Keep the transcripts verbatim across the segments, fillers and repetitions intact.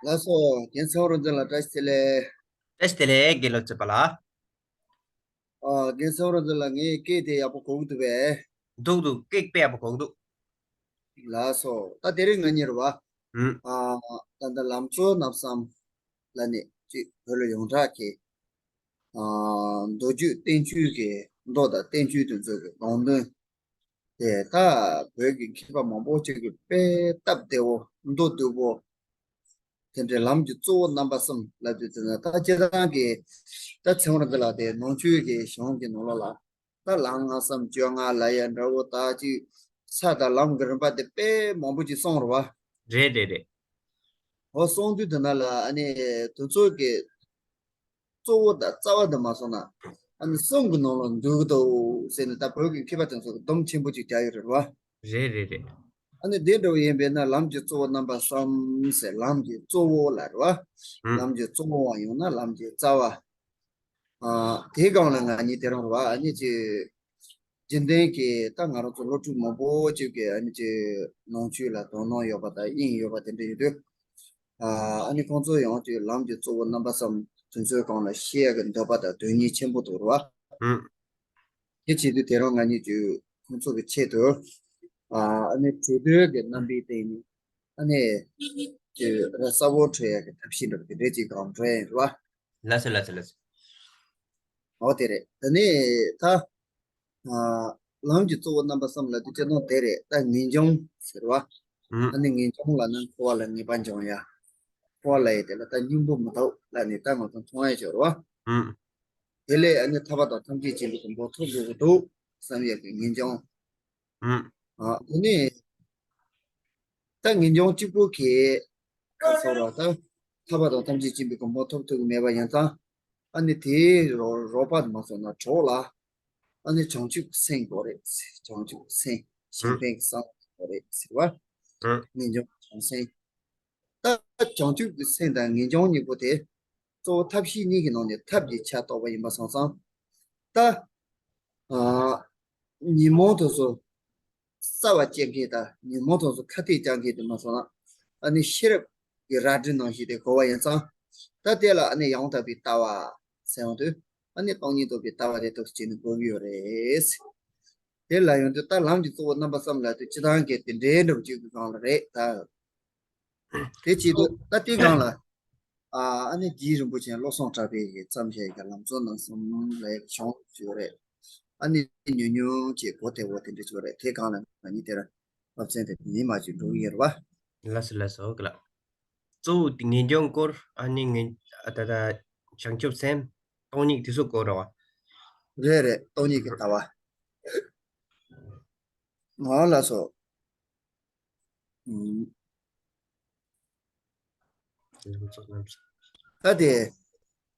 ལགས་སོ། རྒན་ཚེ་དབང་རིག་འཛིན་ལགས་བཀྲ་ཤིས་བདེ་ལེགས། བཀྲ་ཤིས་བདེ་ལེགས་དགེ་སློབ་ཚེ་དཔག་ལགས། ཨ། རྒན་ཚེ་དབང་རིག་འཛིན་ལགས། ངའི་སྐད་དེ་ཡག་པོ་གོ་གི་འདུག་པས། འདུག་འདུག་སྐད་དཔེ་ཡག་པོ་གོ་གི་འདུག་ལགས་སོ། ད་དེ་རིང་ང་གཉིས་རེད་བ། ཨུམ། ཨ། ད་ལྟ་ལམ་གཙོ་བོ་རྣམ་གསུམ་ལབ་ནས་ཅིག་བོད་ལ་ཡོངས་གྲགས་ཀྱི། ཨ། མདོ་རྒྱུད་བསྟན་བཅོས་ཀྱི་མདོ་དང་བསྟན་བཅོས་དེ་ཚོ་གི་དགོངས་དོན་དེ་ད་བོད་ཀྱི་མཁས་པ་མང་པོ་ཅིག་གིས་དཔེ་སྟབས་བདེ་བོ་མདོ་བསྡུས་པོ་དེ་འདྲའི་ལམ་གྱི་གཙོ་བོ་རྣམ་པ་གསུམ་ལབ་དུས་དེ་ན། ད་སྤྱིར་བཏང་གི་ད་ཚེ་དབང་རིག་འཛིན་ལགས་དེ་ནང་ཆོས་ཀྱི་གཞུང་གི་ནང་ལོགས་ལ་ད་ལམ་ལྔ་བསམ་བཅོ་ལྔ་ལབ་ཡ་འདྲ་བོ་ད་ཅིག་ས་དང་ལམ་གྱི་རིམ་པ་དེ་དཔེ་མང་པོ་ཅིག་གསུངས་རེད་བ། རེད་རེད་རེད། འོ་གསུངས་དུས་དེ་ན་ལ་ཨ་ནི་དེ་ཚོ་གི་གཙོ་བོ་དང་རྩ་བ་དེ་མ་སོང་ན་ཨ་ནི་གསུམ་གྱི་ནང་ལ་འདུས་ཀྱི་འདུག་ཟེར་ནས་ད་བོད་ཀྱི་མཁས་པ་དེ་ཚོ་གིས་སྡོམ་ཆེན་པོ་ཅིག་བརྒྱབ་ཡོད་རེད་བ། རེད་རེད་རེད། ཨ་ནི་དེ་འདྲ་བོ་ཡིན་པས་ན་ལམ་གྱི་གཙོ་བོ་རྣམ་པ་གསུམ་ཟེར། ལམ་གྱི་གཙོ་བོ་ལ་རེད་བ། ཨུམ། ལམ་གྱི་གཙོ་བོའང་ཡང་ན་ལམ་གྱི་རྩ་བ། ཨ། དེའི་སྒང་ལ་ང་གཉིས་དེ་རིང་རེད་བ། ཨ་ནི་ཅིག་རྒྱུན་ལྡན་གྱི་ད་ང་རང་ཚོ་སློབ་ཕྲུག་མང་པོ་ཅིག་གིས་ཨ་ནི་ཅིག་ནང་ཆོས་ལ་དོ་སྣང་ཡོད་པ་དང་དབྱིངས་ཡོད་པ་དེ་འདྲ་ཡོད་དུས། ཨ། ཨ་ནི་ཁོང་ཚོ་ཡང་ཅིག་ལམ་གྱི་གཙོ་བོ་རྣམ་པ་གསུམ་དེ་ཚོའི་སྒང་ལ་ཤེས་ཡ་གི་འདོད་པ་དང་དོན་གཉེར་ཆེན་པོ་འདུག་རེད་བ། ཨུམ། དེ་བྱེད་དུས་དེ་རིང་ང་གཉིས་ཀྱིས་ཁོང་ཚོ་གི་ཆེད་དུ། ཨ། ཨ་ནི་གྲོས་བསྡུར་གྱི་རྣམ་པའི་སྟེང་ནས་ཨ་ནི་ཅིག་ར་གསལ་པོ་འཕྲོད་ཡ་གི་ཐབས་ཤེས་འདྲ་པོ་དེ་འདྲ་ཅིག་སྒང་འགྲོ་ཡ་ཡིན་རེད་བ། ལགས་སོ་ལགས་སོ་ལགས་སོ། འོ་དེ་རེད། ད་ནི་ད། ཨ། ལམ་གྱི་གཙོ་བོ་རྣམ་པ་གསུམ་ལབ་དུས་སྤྱིར་བཏང་དེ་རེད། ད་ངེས་འབྱུང་ཟེར་བ། ཨུམ། ཨ་ནི་ངེས་འབྱུང་ལབ་ན་འཁོར་བ་ལ་ངེས་པ་འབྱུང་ཡ། འཁོར་བ་ལབ་ཡ་དེ་ལ་ད་སྙིང་པོ་མི་ཐོབ་ལབ་ནས་ད་ང་ཚོ་མཐོང་ཡ་ཡོད་རེད་བ། ཨུམ། དེ་ལས་ཨ་ནི་ཐར་པ་དང་ཐམས་ཅད་མཁྱེན་པའི་གོ་འཕང་ཐོབ་དགོས་ཀྱི་འདུག་བསམ་ཡ་གི་ངེས་འབྱུང་། ཨུམ། ཨ། དེ་ནས་ད་ངེས་འབྱུང་གཅིག་པོ་གིས་ད་ཚོར་བ་ད་ཐར་པ་དང་ཐམས་ཅད་མཁྱེན་པའི་གོ་འཕང་ཐོབ་ཐུབ་ཀྱི་མེད་པ་ཡིན་ཙང་། ཨ་ནི་དེའི་རོ་རོགས་པ་མ་སོང་ན་གྲོགས་ལ་ཨ་ནི་བྱང་ཆུབ་སེམས་དགོས་རེད། བྱང་ཆུབ་སེམས། གཞན་ཕན་གྱི་བསམ་པ་དགོས་རེད་ཟེར་བ། ཨུམ། ངེས་འབྱུང་བྱང་སེམས། ད་བྱང་ཆུབ་ཀྱི་སེམས་དང་ངེས་འབྱུང་གཉིས་པོ་དེ་གཙོ་བོ་ཐབས་ཤེས་གཉིས་ཀྱི་ནང་ནས་ཐབས་ཀྱི་ཆ་གཏོགས་པ་ཡིན་པ་སོང་ཙང་། ད་ཨ་ཉོན་མོངས་དེ་ཚོ་རྩ་བ་བཅད་མཁན་དང་ཉོན་མོངས་དེ་ཚོ་ཁ་གཏད་བཅག་མཁན་དེ་མ་སོང་ན། ཨ་ནི་ཤེས་རབ་ཀྱི་རལ་གྲི་ནང་བཞིན་དེ་དགོས་པ་ཡིན་ཙང་། ད་དེ་ལ་ཨ་ནི་ཡང་དག་པའི་ལྟ་བ་ཟེར་ཡོང་དུས་ཨ་ནི་སྟོང་ཉིད་རྟོགས་པའི་ལྟ་བ་དེ་ཐུགས་རྗེ་ནས་དགོས་ཀྱི་ཡོད་རེད། དེ་ལ་ཡོང་དུས་ད་ལམ་གྱི་གཙོ་བོ་རྣམ་པ་གསུམ་ལབ་དུས་སྤྱིར་བཏང་གི་དེ་འདྲའི་འདྲ་པོ་ཅིག་གི་སྒང་ལ་རེད་ད། དེ་བྱེད་དུས་ད་དེའི་སྒང་ལ། ཨ་ཨ་ནི་རྗེ་རིན་པོ་ཆེ་བློ་བཟང་གྲགས་པས་ཀྱི་བརྩམས་བཞག་གི་ལམ་གཙོ་རྣམ་གསུམ་ལ་ཡི་བྱུང་ཡོད་རེད། ཨ་ནི་ཉུང་ཉུང་ཅིག་གོ་བདེ་བོ་དེ་འདྲ་ཅིག་རེད། དེ་སྒང་ལ་ང་གཉིས་དེར་སློབ་ཚན་དེ་མི་མང་ཅིག་འགྲོ་གི་ཡོད་རེད་བ། ལགས་སོ་ལགས་སོ་གི་ལགས། གཙོ་བོ་དེ་ངེས་འབྱུང་སྐོར། ཨ་ནི་ངེས་ཨ་ད་ད་བྱང་ཆུབ་སེམས། སྟོང་ཉིད་དེ་ཚོ་སྐོར་རེད་བ། རེད་རེད། སྟོང་ཉིད་ཀྱི་ལྟ་བ། ང་ལ་སོ། ཨུམ། ད་དེ།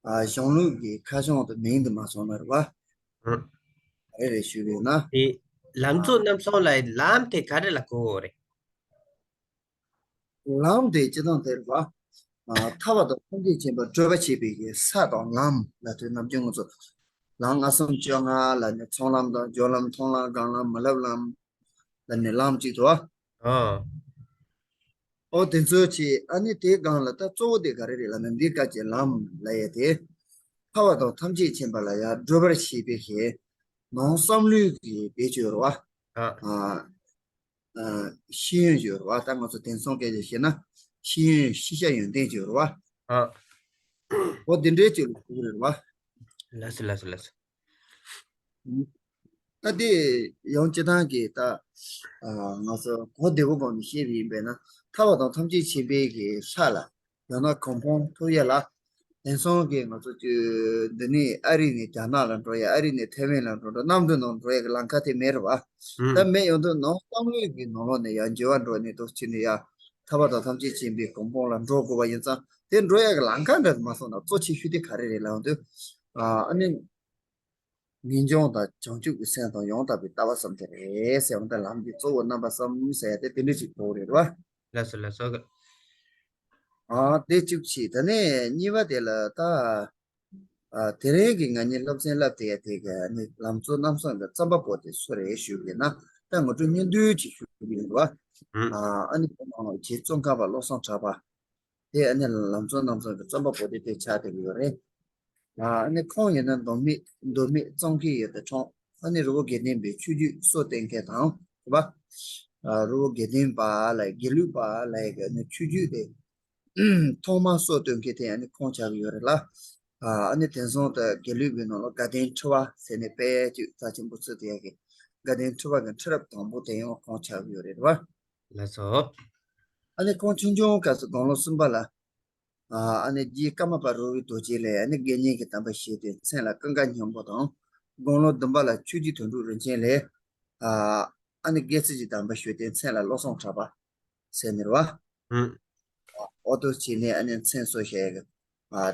ཨ་གཞུང་ལུགས་ཀྱི་ཁ་བྱང་དུ་མིང་དུ་མ་སོང་ན་རེད་བ། ཨུམ། རེ་རེ་ཞུས་པས་ན། དེ་ལམ་གཙོ་རྣམ་གསུམ་ལ་ལམ་དེ་ག་རེ་ལ་གོ་དགོས་རེད། ལམ་དེ་སྤྱིར་བཏང་དེ་རེད་བ། ཨ་ཐར་པ་དང་ཐམས་ཅད་མཁྱེན་པར་བགྲོད་པ་བྱེད་པའི་གི་ས་དང་ལམ་ལབ་དུས་ནམ་རྒྱུན་ང་ཚོ་ལམ་ལྔ་གསུམ་བཅོ་ལྔ་ལབ་ནས་ཚོགས་ལམ་དང་སྦྱོར་ལམ་མཐོང་ལམ་སྒོམ་ལམ་མི་སློབ་ལམ་ལབ་ནས་ལམ་གཅིག་འདུག་བ། ཨ། ཨོ་དེ་ཚོའི་ཆེད་ཨ་ནི་དེའི་སྒང་ལ་ད་གཙོ་བོ་དེ་ག་རེ་རེད་ལབ་ན། འདི་སྐབས་ཀྱི་ལམ་ལབ་ཡས་དེ་ཐར་པ་དང་ཐམས་ཅད་མཁྱེན་པ་ལ་ཡར་བགྲོད་པར་བྱེད་པའི་གི་ནང་བསམ་བློའི་གི་བེད་སྤྱོད་རེད་བ། ཨ། ཨ། ཤེས་ཡོན་ཡོད་རེད་བ། ད་ང་ཚོ་དེང་སང་སྐད་ཆ་བཤད་ན་ཤེས་ཡོན་ཤེས་བྱ་ཡོན་ཏན་ཡོད་རེད་བ། ཨ། འོ་དེ་འདྲའི་ཅིག་ལ་གོ་གི་རེད་བ། ལགས་སོ་ལགས་སོ་ལགས་སོ། ད་དེ་ཡང་སྤྱིར་བཏང་གི་ད་ང་ཚོ་གོ་བདེ་བོ་སྒང་ནས་བཤད་པ་ཡིན་པས་ན། ཐར་པ་དང་ཐམས་ཅད་མཁྱེན་པའི་གི་ས་ལ་ཡང་ན་གོ་འཕང་ཐོབ་ཡས་ལ། དེང་སང་གི་ང་ཚོ་ཀྱི་འདི་ནས་ཨ་རི་ནས་རྒྱ་ནག་ལ་འགྲོ་ཡ། ཨ་རི་ནས་ཐའེ་ཝན་ལ་འགྲོ་འགྲོ། གནམ་གྲུ་ནང་འགྲོ་ཡ་གི་ལམ་ཁ་དེ་མེད་རེད་བ། ད་མེད་ཡོང་དུས་ནང་བསམ་བློའི་གི་ནང་ལོགས་ནས་ཡ་འགྱུར་བ་འགྲོ་ནས་འདུག་ཕྱིན་ནས་ཡ་ཐར་པ་དང་ཐམས་ཅད་མཁྱེན་པའི་གོ་འཕང་ལ་འགྲོ་དགོས་པ་ཡིན་ཙང་། དེ་འགྲོ་ཡ་གི་ལམ་ཁ་འདྲ་མ་སོང་ན་གཙོ་ཆེ་ཤོས་དེ་ག་རེ་རེད་ལབ་ཡོང་དུས། ཨ་ནི་ངེས་འབྱུང་དང་བྱང་ཆུབ་ཀྱི་སེམས་དང་ཡང་དག་པའི་ལྟ་བ་གསུམ་དེ་རེད་ཟེར་བ། ད་ལམ་གྱི་གཙོ་བོ་རྣམ་པ་གསུམ་ཟེར་ཡ་དེ་དེ་འདྲ་ཞིག་གོ་རེད་བ། ལགས་སོ་ལགས་སོ། ཨ་དེ་གཅིག་བྱས། ད་ནས་གཉིས་པ་དེ་ལ་ད། ཨ་དེ་རིང་གི་ང་གཉིས་སློབ་ཚན་བསླབ་བསྡད་ཡ་དེ་ག་ནི་ལམ་གཙོ་རྣམ་གསུམ་གྱི་རྩོམ་པ་པོ་དེ་སུ་རེད་ཞུས་པ་ཡིན་ན། ད་ངོ་སྤྲོད་སྙིང་བསྡུས་ཅིག་ཞུ་གི་ཡིན་བ། ཨ་ཨ་ནི་རྗེ་ཙོང་ཁ་པ་བློ་བཟང་གྲགས་པ། དེ་ཨ་ནི་ལམ་གཙོ་རྣམ་གསུམ་གྱི་རྩོམ་པ་པོ་དེ་དེ་ཆགས་བསྡད་ཀྱི་ཡོད་རེད། ཨ་ནི་ཁོང་ཡིན་ན་མདོ་སྨད་མདོ་སྨད་གཙང་ཁེ་ཡུལ་དུ་འཁྲུངས། ཨ་ནི་རི་བོ་དགེ་ལྡན་པའི་ཆོས་བརྒྱུད་སྲོལ་གཏོད་མཁན་དང་རེད་པ། ཨ་རི་བོ་དགེ་ལྡན་པ་ལ་དགེ་ལུགས་པ་ལ་ཡི་གེ་ཨ་ནི་ཆོས་བརྒྱུད་དེ་ཐོག་མར་སྲོལ་གཏོད་མཁན་དེ་ཨ་ནི་ཁོང་ཆགས་ཀྱི་ཡོད་རེད་ལ། ཨ་ནི་དེང་སང་དུ་དགེ་ལུགས་པའི་ནང་ལ་དགའ་ལྡན་ཁྲི་པ་ཟེར་ནས་དཔེ་ཅིག་རྩ་ཆེན་པོ་ཚུད་དེ་ཡ་གི་དགའ་ལྡན་ཁྲི་པ་གི་ཁྲི་རབས་དང་པོ་དེ་ཡང་ཁོང་ཆགས་ཀྱི་ཡོད་རེད་པ། ལགས་སོ། ཨ་ནི་ཁོང་ཆུང་ཆུང་སྐབས་སུ་དགུང་ལོ་གསུམ་པ་ལ། ཨ་ནི་རྗེ་ཀརྨ་པ་རོལ་པའི་རྡོ་རྗེ་ལས་ཨ་ནི་དགེ་བསྙེན་གྱི་དམ་པ་བཞེས་ཏེ་མཚན་ལ་ཀུན་དགའ་སྙིང་པོ་དང་། དགུང་ལོ་བདུན་པ་ལ་ཆོས་རྗེ་དོན་གྲུབ་རིན་ཆེན་ལས། ཨ་ནི་དགེ་ཚུལ་གྱི་དམ་པ་ཞུས་ཏེ་མཚན་ལ་བློ་བཟང་གྲགས་པ་ཟེར་ནི་རེད་བ། ཧུམ། འོ་དོ་བྱས་ནས་ཨ་ནི་མཚན་གསོལ་བྱས་ཡ་གི་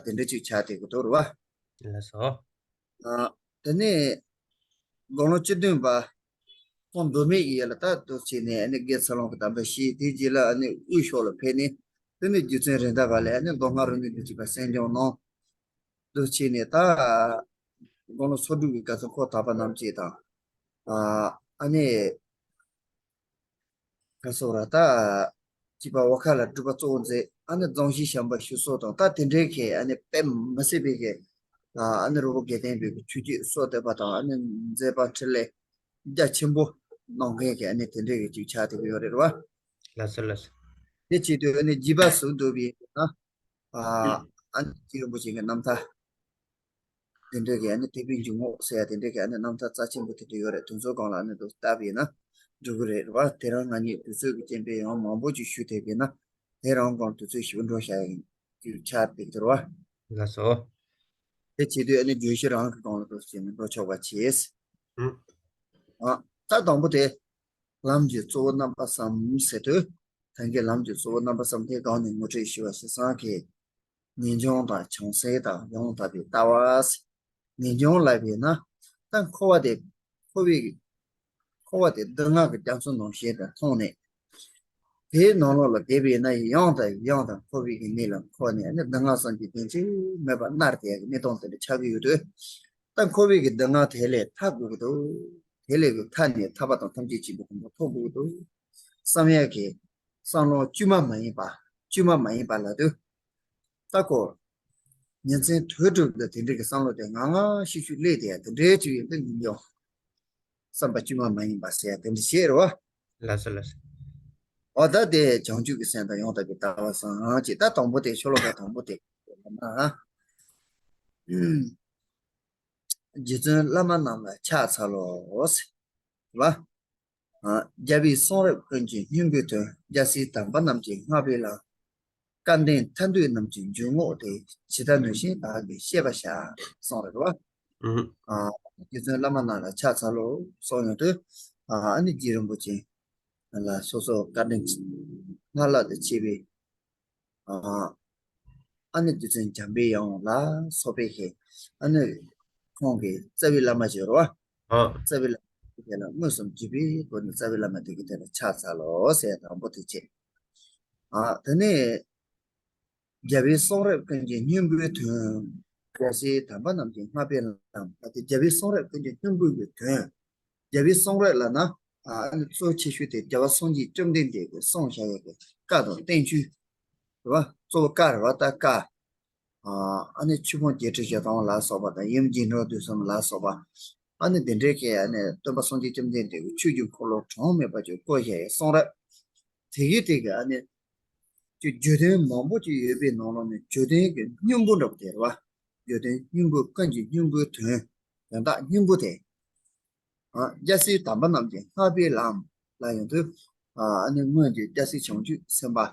དེ་འདྲ་ཅིག་ཆགས་བསྡད་ཀྱི་འདུག་རེད་བ། ལགས་སོ། དེ་ནས་དགུང་ལོ་བཅུ་བདུན་པ་ཁོང་མདོ་སྨད་ཀྱི་ཡུལ་ལ་ད་དུ་བྱས་ནས་ཨ་ནི་དགེ་ཚུལ་སློང་གི་དམ་པ་བཞེས། དེའི་རྗེས་ལ་ཨ་ནི་དབུས་ཕྱོགས་ལ་ཕེབས་ནས་དེ་ནས་རྗེ་བཙུན་རེད་མདའ་བ་ལས་ཨ་ནི་མདོ་སྔགས་རིག་གནས་འདི་བྱས་པ་གསན་སྦྱོང་གནང་། དུ་བྱས་ནས་ད་དགུང་ལོ་སོ་དྲུག་གི་སྐབས་སུ་འཁོར་དག་པ་རྣམས་ཀྱིས་དང་། ཨ་ནི། ག་སོགས་ར་ད། སྐྱིད་པ་འོ་ཁ་ལ་སྒྲུབ་པ་གཙོ་བོ་མཛད། ཨ་ནི་རྫོང་གཞིས་བྱམས་པ་ཞུ་སོགས་དང་ད་དེ་འདྲའི་གི་ཨ་ནི་དཔེ་མི་སྲིད་པའི་གི། ཨ་ནི་རི་བོ་དགེ་ལྡན་པའི་གི་ཆོས་བརྒྱུད་སྲོལ་གཏོད་པ་དང་ཨ་ནི་མཛད་པ་འཕྲིན་ལས་རྒྱ་ཆེན་པོ་གནང་མཁན་གི་ཨ་ནི་དེ་འདྲའི་གི་ཅིག་ཆགས་བསྡད་ཀྱི་ཡོད་རེད་བ། ལགས་སོ་ལགས་སོ། དེ་བྱེད་དུས་ཨ་ནི་བགྱིས་པ་ཟུང་འདུག་པའི་ན། ཨ་ནི་རྗེ་རིན་པོ་ཆེ་གི་རྣམ་ཐར། དེ་འདྲའི་གི་ཨ་ནི་ཐེག་པའི་འཇུག་ངོགས་ཟེར་ཡ་དེ་འདྲའི་གི་ཨ་ནི་རྣམ་ཐར་རྩ་ཆེན་པོ་དེ་འདྲ་ཡོད་རེད། དེ་ཚོའི་སྒང་ལ་ཨ་ནི་འདུག་བལྟས་པ་ཡིན་ན་འགྲིག་གི་རེད་བ། དེ་རིང་ང་གཉིས་དུས་ཚོད་ཀྱི་རྐྱེན་པས་ཡང་མང་པོ་ཅིག་ཞུ་ཐུབ་པ་ཡིན་ན་དེ་རིང་སྒང་དུས་ཚོད་ཞིབ་འགྲོ་བྱ་ཡིན་རྒྱུ་ཆགས་བསྡད་ཀྱི་རེད་བ། ལགས་སོ། དེ་བྱེད་དུས་ཨ་ནི་བརྗོད་གཞི་རང་གི་སྒང་ལ་འགྲོ་བྱས་ནས་འགྲོ་ཆོག་པ་བྱས། ཨ་ད་དང་པོ་དེ་ལམ་གྱི་གཙོ་བོ་རྣམ་པ་གསུམ་ཟེར་དུས། ད་གིན་ལམ་གྱི་གཙོ་བོ་རྣམ་པ་གསུམ་དེ་གོང་ནས་ངོ་སྤྲོད་ཞུ་བ་ཞིག་སང་གི། ངེས་འབྱུང་དང་བྱང་སེམས་དང་ཡང་དག་པའི་ལྟ་བ། ངེས་འབྱུང་ལབ་པས་ན། ད་འཁོར་བ་དེ། འཁོར་བའི། འཁོར་བ་དེ་སྡུག་བསྔལ་གྱི་རྒྱ་མཚོ་ནང་བཞིན་དུ་མཐོང་ནས། དེའི་ནང་ལོགས་ལ་བསྡད་པས་ན་ཡང་དང་ཡང་དུ་འཁོར་བའི་གནས་ལ་འཁོར་ནས་ནི་སྡུག་བསྔལ་བསམ་གྱིས་བརྟན་ཅིང་མེད་པར་མནར་ཏེ་གནས་སྟངས་དེ་འདྲ་ཆགས་ཀྱི་ཡོད་དུས། ད་འཁོར་བའི་གི་སྡུག་བསྔལ་དེ་ལས་ཐར་དགོས་ཀྱི་འདུག་དེ་ལས་ཀྱི་ཐར་ནས་ཐར་པ་དང་ཐམས་ཅད་མཁྱེན་པའི་གོ་འཕང་ཐོབ་དགོས་ཀྱི་འདུག་བསམ་ཡས་ཀྱི་བསམ་བློ་བཅོས་མ་མ་ཡིན་པ། བཅོས་མ་མ་ཡིན་པ་ལབ་དུས། ད་ཁོ། ཉིན་མཚན་དུས་དྲུག་ཏུ་དེ་འདྲའི་གི་བསམ་བློ་དེ་ངང་ངང་ཤུགས་ཤུགས་སླེབས་ཏེ་དེ་འདྲའི་ཅིག་ཡོད་དུས་ཡིན་ཀྱང་། བསམ་པ་བཅོས་མ་མ་ཡིན་པ་ཟེར་ཡ་དེ་འདྲ་བྱས་རེད་བ། ལགས་སོ་ལགས་སོ། འོ་ད་དེ་བྱང་ཆུབ་ཀྱི་སེམས་དང་ཡང་དག་པའི་ལྟ་བ་བཟང་ཅིག་ད་དང་པོ་དེ་ཤོ་ལོ་ཀ་དང་པོ་དེ་ལ་ན། རྗེ་བཙུན་བླ་མ་རྣམས་ལ་ཕྱག་འཚལ་ལོ། ཟེར་བ། རྒྱལ་བའི་གསུང་རབ་ཀུན་གྱི་སྙིང་པོའི་དོན། རྒྱལ་སྲས་དམ་པ་རྣམས་ཀྱིས་བསྔགས་པའི་ལམ། སྐལ་ལྡན་ཐར་འདོད་རྣམས་ཀྱི་འཇུག་ངོགས་དེ། ཇི་ལྟར་ནུས་བཞིན་བདག་གིས་བཤད་པར་བྱ། གསུངས་རེད་བ། ཨ་རྗེ་བཙུན་བླ་མ་རྣམས་ལ་ཕྱག་འཚལ་ལོ་གསུངས་ཡོང་དུས། ཨ་ནི་རྗེ་རིན་པོ་ཆེ་ལ་སོ་སོ་བཀའ་དྲིན་སྔར་ལྷག་ཏུ་ཆེ་བའི། ཨ་ནི་རྗེ་བཙུན་འཇམ་པའི་དབྱངས་ལ་སོགས་པའི་ཞིག་ཨ་ནི་ཁོང་གི་རྩ་བའི་བླ་མ་ཞིག་རེད་བ། རྩ་བའི་བླ་མ་དེ་ལ་མངོན་སུམ་བརྒྱུད་པའི་སྒོ་ནས་རྩ་བའི་བླ་མ་དེ་གི་དེ་ལ་ཕྱག་འཚལ་ལོ་ཟེར་དང་པོ་དེ་བྱས། ཨ་དེ་ནས་རྒྱལ་བའི་གསུང་རབ་ཀུན་གྱི་སྙིང་པོའི་དོན། རྒྱལ་སྲས་དམ་པ་རྣམས་ཀྱིས་བསྔགས་པའི་ལམ། ད་ལྟ་རྒྱལ་བའི་གསུང་རབ་ཀུན་གྱི་སྙིང་པོའི་གི་དོན། རྒྱལ་བའི་གསུང་རབ་ལབ་ན། ཨ་ནི་གཙོ་ཆེ་ཤོས་དེ་རྒྱལ་བ་སངས་རྒྱས་བཅོམ་ལྡན་འདས་ཀྱིས་གསུངས་བཞག་ཡོད་པའི་བཀའ་དང་བསྟན་བཅོས། རེད་བ། གཙོ་བོ་བཀའ་རེད་བ། ད་བཀའ། ཨ་ནི་ཆོས་ཕུང་བརྒྱད་ཁྲི་བཞི་སྟོང་ལ་སོགས་པ་དང་ཡུམ་རྒྱས་འབྲིང་བསྡུས་གསུམ་ལ་སོགས་པ། ཨ་ནི་འདི་འདྲའི་གི་ཨ་ནི་སྟོན་པ་སངས་རྒྱས་བཅོམ་ལྡན་འདས་ཀྱི་ཆོས་ཀྱི་འཁོར་ལོ་གྲངས་མེད་པ་ཅིག་བསྐོར་བཞག་ཡོད་གསུང་རབ། དེ་གི་དེ་གི་ཨ་ནི། ཅིག་བརྗོད་དོན་མང་པོ་ཅིག་ཡོད་པའི་ནང་ལོགས་ནས་བརྗོད་དོན་གྱི་སྙིང་པོ་འདྲ་པོ་དེ་རེད་བ། བརྗོད་དོན་སྙིང་པོ་ཀུན་གྱི་སྙིང་པོའི་དོན། དོན་དག་སྙིང་པོ་དེ། ཨ་རྒྱལ་སྲས་དམ་པ་རྣམས་ཀྱིས་བསྔགས་པའི་ལམ་ལ་ཡོང་དུས། ཨ་ནི་སྔོན་གྱི་རྒྱལ་སྲས་བྱང་ཆུབ་སེམས་དཔའ།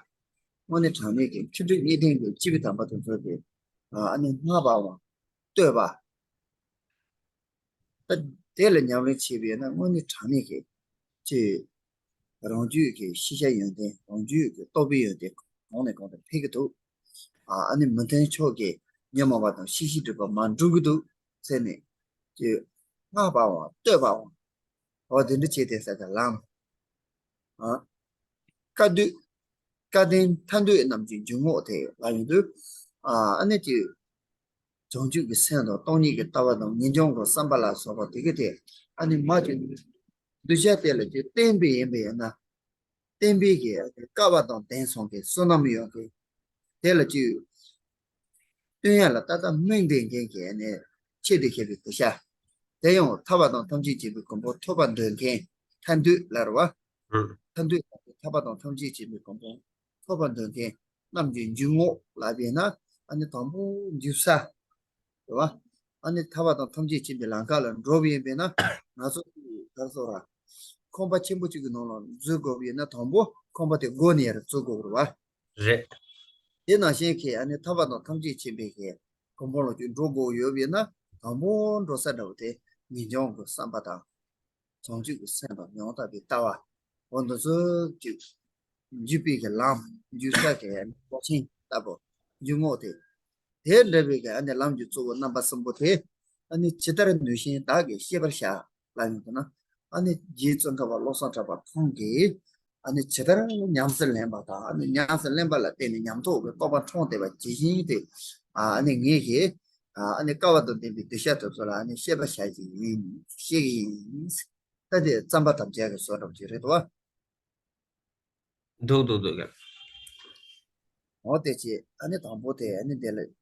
དངོས་གནས་དྲང་གནས་ཀྱི་མཁས་གྲུབ་གཉིས་ལྡན་གྱི་སྐྱེས་བུ་དམ་པ་དེ་ཚོ་གིས། ཨ་ནི་བསྔགས་པའམ་བསྟོད་པ། ད་དེ་ལ་ཉམས་ལེན་བྱས་པས་ན་དངོས་གནས་དྲང་གནས་ཀྱི་ཅིག་རང་རྒྱུད་ཀྱི་ཤེས་བྱ་ཡོན་ཏན། རང་རྒྱུད་ཀྱི་རྟོགས་པའི་ཡོན་ཏན་གོང་ནས་གོང་དུ་འཕེལ་གྱི་འདུག་ཨ་ནི་མི་མཐུན་ཕྱོགས་ཀྱི་ཉོན་མོངས་པ་དང་ཤེས་བྱའི་སྒྲིབ་པ་མར་འགྲོ་གི་འདུག་ཟེར་ནས་ཀྱི་བསྔགས་པའམ་བསྟོད་པའམ། འོ་དེ་འདྲ་བྱས་ཏེ་ཟེར་ཏེ་ལམ། ཨ། བཀའ་སྡོད། བཀའ་བསྟན་ཐར་འདོད་རྣམས་ཀྱི་འཇུག་ངོགས་དེ་ལ་ཡོང་དུས། ཨ་ནི་ཀྱི། བྱང་ཆུབ་ཀྱི་སེམས་དང་སྟོང་ཉིད་ཀྱི་ལྟ་བ་དང་ངེས་འབྱུང་གི་བསམ་པ་ལ་སོགས་པ་དེ་གི་དེ་ཨ་ནི་མ་ཀྱི་གདུལ་བྱ་དེ་ལ་ཀྱི་བསྟན་པའི་ཡིན་པས་ན། བསྟན་པའི་གི་སྐལ་བ་དང་ལྡན་སོང་གི་བསོད་ནམས་ཡོད་གི། དེ་ལ་ཅིག་སྟོན་ཡ་ལ་ཏག་ཏག་སྨིན་བསྡད་མཁན་གྱི་ཨ་ནི་ཆེད་དུ་བཤད་པའི་གདུལ་བྱ། དེ་ཡང་ཐར་པ་དང་ཐམས་ཅད་མཁྱེན་པའི་གོ་འཕང་ཐོབ་པར་འདོད་མཁན་ཐར་འདོད་ལབ་རེད་བ། ཨང་། ཐར་འདོད་ལབ་དེ་ཐར་པ་དང་ཐམས་ཅད་མཁྱེན་པའི་གོ་འཕང་ཐོབ་པར་འདོད་མཁན་རྣམས་ཀྱི་འཇུག་ངོགས་ལབ་པས་ན། ཨ་ནི་དང་པོ་འཇུག་ས་རེད་བ། ཨ་ནི་ཐར་པ་དང་ཐམས་ཅད་མཁྱེན་པའི་ལམ་ཁ་ལ་འགྲོ་བ་ཡིན་པས་ན། ང་ཚོ་ག་རེ་ཟེར་ར། ཁང་པ་ཆེན་པོ་གཅིག་གི་ནང་ལ་འཛུལ་དགོས་པ་ཡིན་ན། དང་པོ་ཁང་པ་དེ་སྒོ་ནས་ཡར་འཛུལ་དགོས་རེད་བ། རེད། དེ་ནང་བཞིན་གྱི་ཨ་ནི་ཐར་པ་དང་ཐམས་ཅད་མཁྱེན་པའི་གི་གོ་འཕང་ལ་ཅིག་འགྲོ་དགོས་ཡོད་པས་ན། དང་པོ་འགྲོ་ས་འདྲ་བོ་དེ་ངེས་འབྱུང་གི་བསམ་པ་དང་། བྱང་ཆུབ་ཀྱི་སེམས་དང་ཡང་དག་པའི་ལྟ་བ། འོ་འདི་ཚོ་ཅིག་འཇུག་པའི་གི་ལམ། འཇུག་ས་གི་གོ་ཆེན་ལྟ་བུ། འཇུག་ངོགས་དེ། དེ་འདྲ་བའི་གི་ཨ་ནི་ལམ་གྱི་གཙོ་བོ་རྣམ་པ་གསུམ་པོ་དེ། ཨ་ནི་ཇི་ལྟར་ནུས་ཤིང་བདག་གིས་ཤེས་པར་བྱ། ལབ་ཡོང་དུས་ན། ཨ་ནི་རྗེ་ཙོང་ཁ་པ་བློ་བཟང་གྲགས་པ་ཁོང་གིས། ཨ་ནི་ཇི་ལྟར་ཉམས་སུ་ལེན་པ་དང་། ཨ་ནི་ཉམས་སུ་ལེན་པ་ལ་བརྟེན་ནས་ཉམས་རྟོགས་ཀྱི་རྟོགས་པ་འཁྲུངས་བསྡད་པ་ཇི་བཞིན་དུ། ཨ་ནི་ངེད་ཀྱིས། ཨ་ནི་དཀའ་བ་དང་ལྡན་པའི་གདུལ་བྱ་དེ་ཚོ་ལ་ཨ་ནི་བཤད་པར་བྱ་གི་ཡིན། བཤད་ཀྱི་ཡིན། ད་དེ་རྩོམ་པ་དམ་བཅའ་གི་བཟོ་འདྲ་པོ་ཅིག་རེད་དོ། འདུག་འདུག་འདུག་ག་འོ་དེ་བྱས། ཨ་ནི་དང་པོ་དེ་ཨ་ནི་དེ་ལ་རྗེ་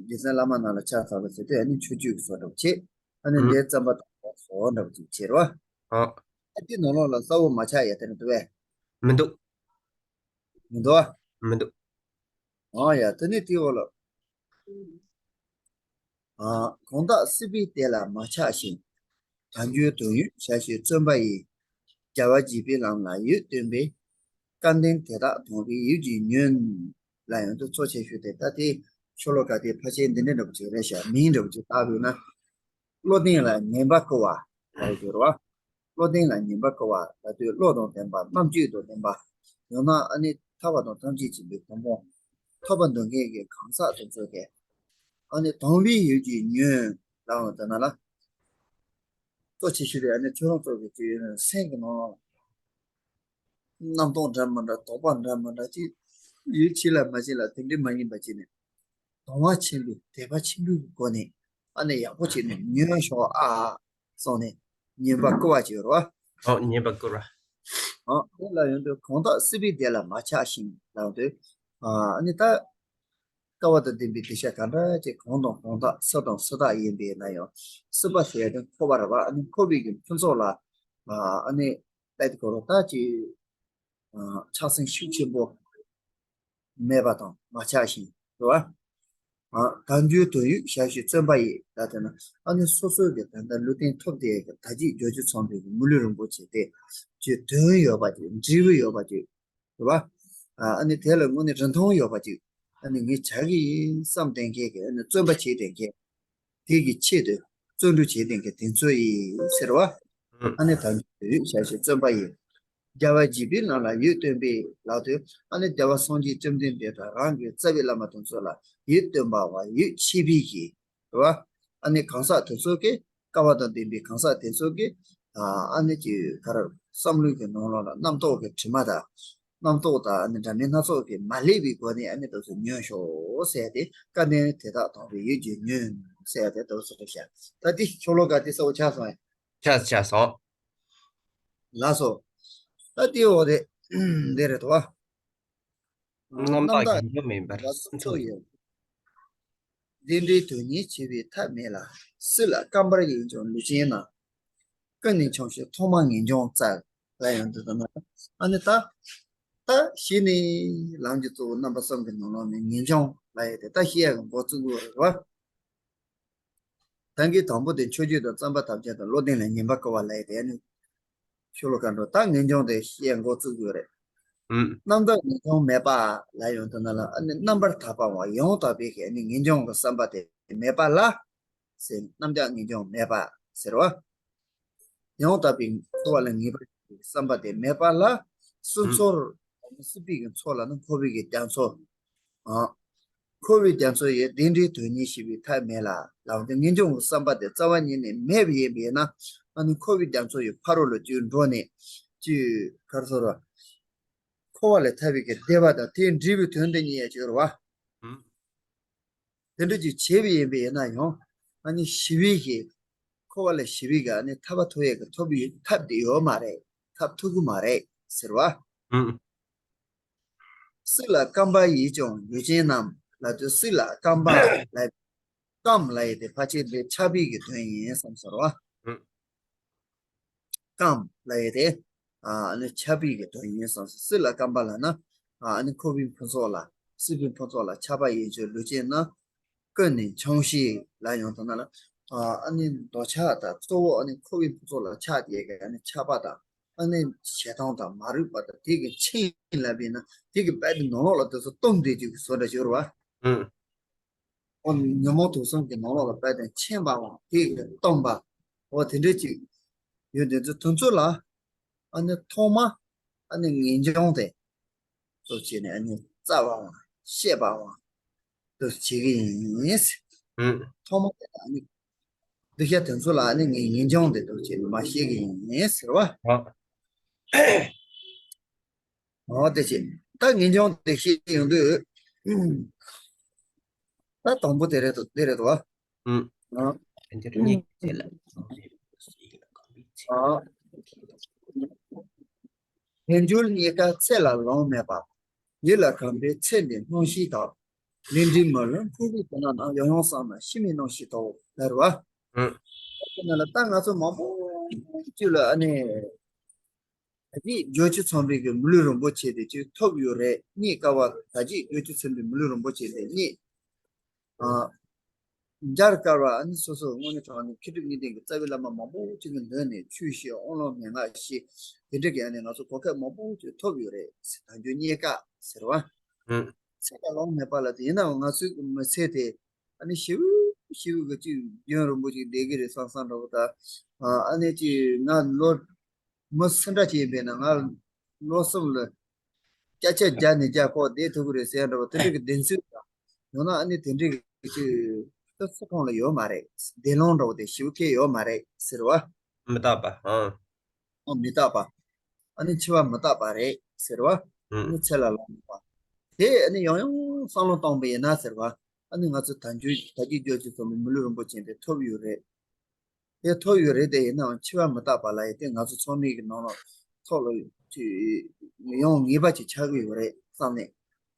བཙུན་བླ་མ་རྣམས་ལ་ཕྱག་འཚལ་ལོ་ཟེར་དུས། ཨ་ནི་མཆོད་བརྗོད་ཀྱི་བཟོ་འདྲ་པོ་བྱས། ཨ་ནི་ཨང་། འདིར་རྩོམ་པ་དང་པོ་བཟོ་འདྲ་པོ་ཅིག་བྱས་རོ། ཨ། ཨ་དེ་ནང་ལོགས་ལ་གསལ་བོ་མ་ཆགས་ཡ་དེ་ནི་འདུག་བས། མི་འདུག་མི་འདུག་ཨ། མི་འདུག་ཨ་ཡ་དེ་ནི་དེའི་འོག་ལ། ཨ། གང་དག་སྲིད་པའི་བདེ་ལ་མ་ཆགས་ཤིང་། དལ་འབྱོར་དོན་ཡོད་བྱ་ཕྱིར་བརྩོན་པ་ཡིས། རྒྱལ་བ་དགྱེས་པའི་ལམ་ལ་ཡིད་རྟོན་པའི། སྐལ་ལྡན་དེ་དག་དོན་ལ་ཡིད་ཀྱིས་ཉོན། ལབ་ཡོང་དུས་གཙོ་ཆེ་ཤོས་དེ་ད་དེ་ཤོ་ལོ་ཀ་དེ་ཕལ་ཆེར་འདི་འདྲ་འདྲ་པོ་ཅིག་རེད་ཤག་མིང་འདྲ་པོ་ཅིག་བཏགས་པས་ན། བློ་ལྡན་ལ་ཉན་པར་བསྐུལ་བ་ལབ་ཡོད་རེད་བ། བློ་ལྡན་ལ་ཉན་པར་བསྐུལ་བ་ལབ་དུས་བློ་དང་ལྡན་པ། རྣམ་དཔྱོད་དང་ལྡན་པ། ཡང་ན་ཨ་ནི་ཐར་པ་དང་ཐམས་ཅད་མཁྱེན་པའི་གོ་འཕང་ཐོབ་པར་འདོད་མཁན་གྱི་གང་ཟག་དེ་ཚོ་གིས། ཨ་ནི་དོན་ལ་ཡིད་ཀྱིས་ཉོན་ལབ་ཡོང་དུས་ན་ལ། གཙོ་ཆེ་ཤོས་དེ་ཨ་ནི་ཁྱོད་རང་ཚོ་གི་ཅིག་སེམས་ཀྱི་ནང་རྣམ་རྟོག་འདྲ་མི་འདྲ། དོགས་པ་འདྲ་མི་འདྲ་ཅིག་ཡོད། བྱེད་ལ་མ་བྱེད་ལ་དེ་འདྲ་མ་ཡིན་པ་བྱས་ནས། དང་བ་ཆེན་པོས་དད་པ་ཆེན་པོའི་སྒོ་ནས་ཨ་ནི་ཡག་པོ་བྱས་ནས་ཉོན་ཤོག་ཨ་གསུངས་ནས་ཉན་པར་བསྐུལ་བ་བྱས་ཡོད་རེད་བ། ཨོ། ཉན་པར་བསྐུལ་བ། ཨ། དེ་ལ་ཡོང་དུས་གང་དག་སྲིད་པའི་བདེ་ལ་མ་ཆགས་ཤིང་ལབ་དུས། ཨ་ནི་ད་དཀའ་བ་དང་ལྡན་པའི་གདུལ་བྱ་གང་འདྲ་ཅིག་གང་དང་གང་དག་སུ་དང་སུ་དག་ཡིན་པས་ན་ཡང་། སྲིད་པ་ཟེར་ཡ་དེ་འཁོར་བ་རེད་བ། ཨ་ནི་འཁོར་བའི་གི་ཕུན་ཚོགས་ལ། ཨ་ནི་ལྟ་དེ་ཁོ་རང་ད་ཅིག་ཆགས་སེམས་ཤུགས་ཆེན་པོ་མེད་པ་དང་མ་ཆགས་ཤིང་རེད་བ། དལ་འབྱོར་དོན་ཡོད་བྱ་ཕྱིར་བརྩོན་པ་ཡིས། ད་དེ་ན་ཨ་ནི་སོ་སོའི་གི་ད་ལྟ་ལུས་རྟེན་ཐོབ་དེ་གི་ད་ཅིག་འབྱོར་བཅུ་ཚང་བའི་གི་མི་ལུས་རིན་པོ་ཆེ་དེ་ཅིག་དོན་ཡོད་པ་ཅིག་འབྲས་བུ་ཡོད་པ་ཅིག་རེད་བ། ཨ་ནི་དེ་ལ་དངོས་གནས་རིན་ཐང་ཡོད་པ་ཅིག་ཨ་ནི་ངས་བྱ་གི་ཡིན་བསམ་བསྡད་མཁན་གྱི། ཨ་ནི་བརྩོན་པ་བྱེད་བསྡད་མཁན། དེ་གི་ཆེད་དུ་བརྩོན་འགྲུས་བྱེད་བསྡད་མཁན་དེ་ཚོ་ཡིན་ཟེར་བ། ཨ་ནི་དལ་འབྱོར་དོན་ཡོད་བྱ་ཕྱིར་བརྩོན་པ་ཡིས། རྒྱལ་བ་དགྱེས་པའི་ལམ་ལ་ཡིད་རྟོན་པའི་ལབ་དུས། ཨ་ནི་རྒྱལ་བ་སངས་རྒྱས་བཅོམ་ལྡན་འདས་དང་རང་གི་རྩ་བའི་བླ་མ་དེ་ཚོ་ལ་ཡིད་རྟོན་པ་བ། ཡིད་ཆེས་པའི་གི་རེད་བ། ཨ་ནི་གང་ཟག་དེ་ཚོ་གི། དཀའ་བ་དང་ལྡན་པའི་གང་ཟག་དེ་ཚོ་གི། ཨ་ནི་ཅིག་ག་རེ། བསམ་བློའི་གི་ནང་ལོགས་ལ་རྣམ་རྟོག་གི་དྲི་མ་དང་། རྣམ་རྟོག་དང་ཨ་ནི་འདྲ་མིན་སྣ་ཚོགས་ཀྱིས་མ་བསླད་པའི་སྒོ་ནས་ཨ་ནི་དེ་ཚོ་ཉོན་ཤོག་ཟེར་ཏེ། སྐལ་ལྡན་དེ་དག་དོན་ལ་ཡིད་ཀྱིས་ཉོན་ཟེར་ཏེ་དེ་ཚོ་རེད་ཤག་ད་འདི་ཤོ་ལོ་ཀ་འདི་གསལ་པོ་ཆགས་སོང་ངས། ཆགས་ཆགས་སོང་། ལགས་སོ། ད་འདི་འོ་དེ་འདི་རེད་དོ། རྣམ་དག་ངེས་འབྱུང་མེད་པར་སྲིད་མཚོ་ཡི། བདེ་འབྲས་དོན་གཉེར་བྱེད་པའི་ཐབས་མེད་ལ། སྲིད་ལ་སྐམ་པར་ཡིད་འབྱུང་ལུས་ཅན་རྣམས། ཀུན་ནས་འཆིང་ཕྱིར་ཐོག་མར་ངེས་འབྱུང་བཙལ། ལབ་ཡོང་དུས་ད་ན། ཨ་ནི་ད། ད་གཞི་ནས་ལམ་གྱི་གཙོ་བོ་རྣམ་པ་གསུམ་གྱི་ནང་ལོགས་ནས་ངེས་འབྱུང་ལབ་ཡས་དེ་ད་བཤད་ཡག་གི་འགོ་བཙུགས་དགོས་རེད་བ། ད་གིན་དང་པོ་དེ་མཆོད་བརྗོད་དང་རྩོམ་པ་དམ་བཅའ་དང་བློ་ལྡན་ལ་ཉན་པར་བསྐུལ་བ་ལབ་ཡས་དེ། ཨ་ནི་ཤོ་ལོ་ཀ་འགྲོ་ད་ངེས་འབྱུང་དེ་བཤད་འགོ་བཙུགས་དགོས་རེད། ཨུམ། རྣམ་དག་ངེས་འབྱུང་མེད་པ་ལབ་ཡོང་དུས་ན་ལ། ཨ་ནི་རྣམ་པར་དག་པ་བ། ཡང་དག་པའི་གི་ཨ་ནི་ངེས་འབྱུང་གི་བསམ་པ་དེ་མེད་པ་ལ་ཟེར། རྣམ་དག་ངེས་འབྱུང་མེད་པ་ཟེར་བ། ཡང་དག་པའི་འཁོར་བ་ལས་ངེས་པར་འབྱུང་བའི་བསམ་པ་དེ་མེད་པ་ལ། སྲིད་མཚོར། སྲིད་པའི་གི་མཚོ་ལ་ནི་འཁོར་བའི་གི་རྒྱ་མཚོ། ཨ། འཁོར་བའི་རྒྱ་མཚོ་ཡི། བདེ་འབྲས་དོན་གཉེར་བྱེད་པའི་ཐབས་མེད་ལ། ལབ་སྟེ་ངེས་འབྱུང་གི་བསམ་པ་དེ་རྩ་བ་ཉིད་ནས་མེད་པ་ཡིན་པས་ན། ཨ་ནི་འཁོར་བའི་རྒྱ་མཚོ་ཡི་ཕ་རོལ་ལ་ཅིག་འགྲོ་ནས་ཅིག་ག་རེ་ཟེར་བ། འཁོར་བ་ལས་ཐར་བའི་གི་བདེ་བ་དང་དེའི་འབྲས་བུའི་དོན་དེ་གཉིས་ཡ་ཅིག་རེད་བ། ཨུམ། དེ་འདྲ་ཅིག་བྱས་པ་ཡིན་པས་ན་ཡང་། ཨ་ནི་ཞི་བའི་གི། འཁོར་བ་ལས་ཞི་བའི་གི་ཨ་ནི་ཐར་པ་ཐོབ་ཡས་གི་ཐོབ་པའི་ཐབས་དེ་ཡོད་མ་རེད། ཐབས་ཐུབ་ཀྱི་མ་རེད་ཟེར་བ། ཨུམ། སྲིད་ལ་རྐང་པ་ཡིས་ཀྱང་ལུས་ཅན་རྣམས་ལབ་དུས་སྲིད་ལ་རྐང་པ་ལ་རྐངམ་ལབ་ཡས་དེ་ཕལ་ཆེར་འདི་ཆགས་པའི་གི་དོན་ཡིན་བསམ་ཟེར་བ། རྐངམ་ལབ་ཡས་དེ་ཨ་ནི་ཆགས་པའི་གི་དོན་ཡིན་བསམ་ཟེར། སྲིད་ལ་རྐང་པ་ལབ་ན་ཨ་ནི་འཁོར་བའི་ཕུན་ཚོགས་ལ་སྲིད་པའི་ཕུན་ཚོགས་ལ་ཆགས་པ་ཡིས་ཀྱང་ལུས་ཅན་རྣམས་ཀུན་ནས་འཆིང་ཞེས་ལབ་ཡོང་དུས་ན་ལ། ཨ་ནི་འདོད་ཆགས་དང་གཙོ་བོ་ཨ་ནི་འཁོར་བའི་ཕུན་ཚོགས་ལ་ཆགས་ཡས་ཀྱི་ཨ་ནི་ཆགས་པ་དང་ཨ་ནི་ཞེ་སྡང་དང་མ་རིག་པ་དང་དེ་གི་འཆིང་ལབ་པས་ན་དེ་གི་དཔལ་དེ་ནང་ལོགས་ལ་དེ་ཚོ་སྟོམ་བསྡད་ཀྱི་བཟོ་འདྲ་ཞིག་རེད་བ། ཨོ་ཉོན་མོངས་དུག་གསུམ་གྱི་ནང་ལོགས་ལ་དཔལ་དེ་འཆིང་བའམ་དེ་གི་སྟོམ་པ། ཨོ་དེ་འདྲ་ཅིག་ཡོད་དེ་ཚོ་དེ་ཚོ་ལ་ཨ་ནི་ཐོག་མ་ཨ་ནི་ངེས་འབྱུང་དེ་གཙོ་བྱས་ནས་ཨ་ནི་བཙའ་བའམ་བཤས་པའམ་དུ་བྱེད་ཀྱི་ཡིན། ཐོག་མ་དེ་ལ་ཨ་ནི་འདི་ཤ་དེ་ཚོ་ལ་ཨ་ནི་ངེས་ངེས་འབྱུང་དེ་དུ་བྱེད་ནས་མ་བཤད་ཀྱི་ཡིན་ཟེར་བ། ཨོ་དེ་བྱེད། ད་ངེས་འབྱུང་དེ་བཤད་ཡོང་དུས། ད་དང་པོ་དེ་རེད་དོ་དེ་རེད་དོ། ཨ། དལ་འབྱོར་རྙེད་དཀའ་ཚེ་ལ་ལོང་མེད་པ། ཡིད་ལ་གོམས་པའི་ཚེ་འདིའི་སྣང་ཤས་དག། ལས་འབྲས་མི་ལོན་འཁོར་བའི་དུག་ནགས་ན། ཡང་ཡང་བསམ་ན་ཕྱི་མའི་སྣང་ཤས་དག་ལབ་རེད་བ། དེ་ན་ལ་ད་ང་ཚོ་མང་པོ་ཅིག་ལ་ཨ་ནི། ད་ཅི་བརྗོད་ཅི་ཚང་བའི་གི་མི་ལུས་རིན་པོ་ཆེ་དེ་ཅིག་ཐོབ་ཡོད་རེད། རྙེད་དཀའ་བ་ད་ཅི་བརྗོད་ཅི་ཚང་བའི་མི་ལུས་རིན་པོ་ཆེ་དེ་རྙེད། ཨ། མཇལ་དཀའ་བ་ཨ་ནི་སོ་སོ་དངོས་གནས་དྲང་གནས་མཁས་གྲུབ་གཉིས་ལྡན་གྱི་རྩ་བའི་བླ་མ་མང་པོ་ཅིག་གི་མདུན་ནས་ཆོས་བཤད་དབང་ལུང་མན་ངག་བཤད་དེ་འདྲ་གི་ཨ་ནི་ང་ཚོ་གོ་སྐབས་མང་པོ་ཅིག་ཐོབ་ཡོད་རེད། དལ་འབྱོར་རྙེད་དཀའ་ཟེར་བ། ཚེ་ལ་ལོང་མེད་པ་ལ་དེ་ཡིན་ནའང་ང་ཚོའི་མི་ཚེ་དེ་ཨ་ནི་ཞེ་པོ་ཞེ་པོ་གི་ཅིག་རྒྱུན་རིང་པོ་ཅིག་བསྡད་ཀྱི་རེད་བསམ་བསམ་འདྲ་བོ་དང་། ཨ་ནི་ཅིག་ང་ལོ་མི་སུ་འདྲ་ཅིག་ཡིན་པས་ན་ང་ལོ་གསུམ་ལ་སྐྱ་ཆ་བརྒྱབ་ནས་བརྒྱབ་ཁོག་བསྡད་ཐུབ་ཀྱི་རེད་ཟེར་འདྲ་བོ་དེ་འདྲ་གི་བདེན་ཚིག་དང་། ཡང་ན་ཨ་ནི་དེ་འདྲ་གི་ཅིག་ད་ཚོ་ཁོང་ལ་ཡོད་མ་རེད། བདེ་ལོང་འདྲ་བོ་དེ་ཞེ་པོ་ཁེལ་ཡོད་མ་རེད་ཟེར་བ། མི་རྟག་པ། ཨང་། ཨང་། མི་རྟག་པ། ཨ་ནི་འཆི་བ་མི་རྟག་པ་རེད་ཟེར་བ། ཨ་ནི་ཚེ་ལ་ལོང་མེད་པ། དེ་ཨ་ནི་ཡང་ཡང་བསམ་བློ་བཏང་པ་ཡིན་ན་ཟེར་བ། ཨ་ནི་ང་ཚོ་ད་འཇུ་ད་ཅི་འཇོག་ཅི་ཚོ་མི་ལུས་རིན་པོ་ཆེ་དེ་ཐོབ་ཡོད་རེད། དེ་ཐོབ་ཡོད་རེད། དེ་ཡིན་ནའང་འཆི་བ་མི་རྟག་པ་ལབ་ཡས་དེ་ང་ཚོ་ཚང་མའི་གི་ནང་ལ་ཐོག་ལ་ཅིག་ཡོང་ངེས་པ་ཅིག་ཆགས་ཀྱི་ཡོད་རེད་བསམ་ནས།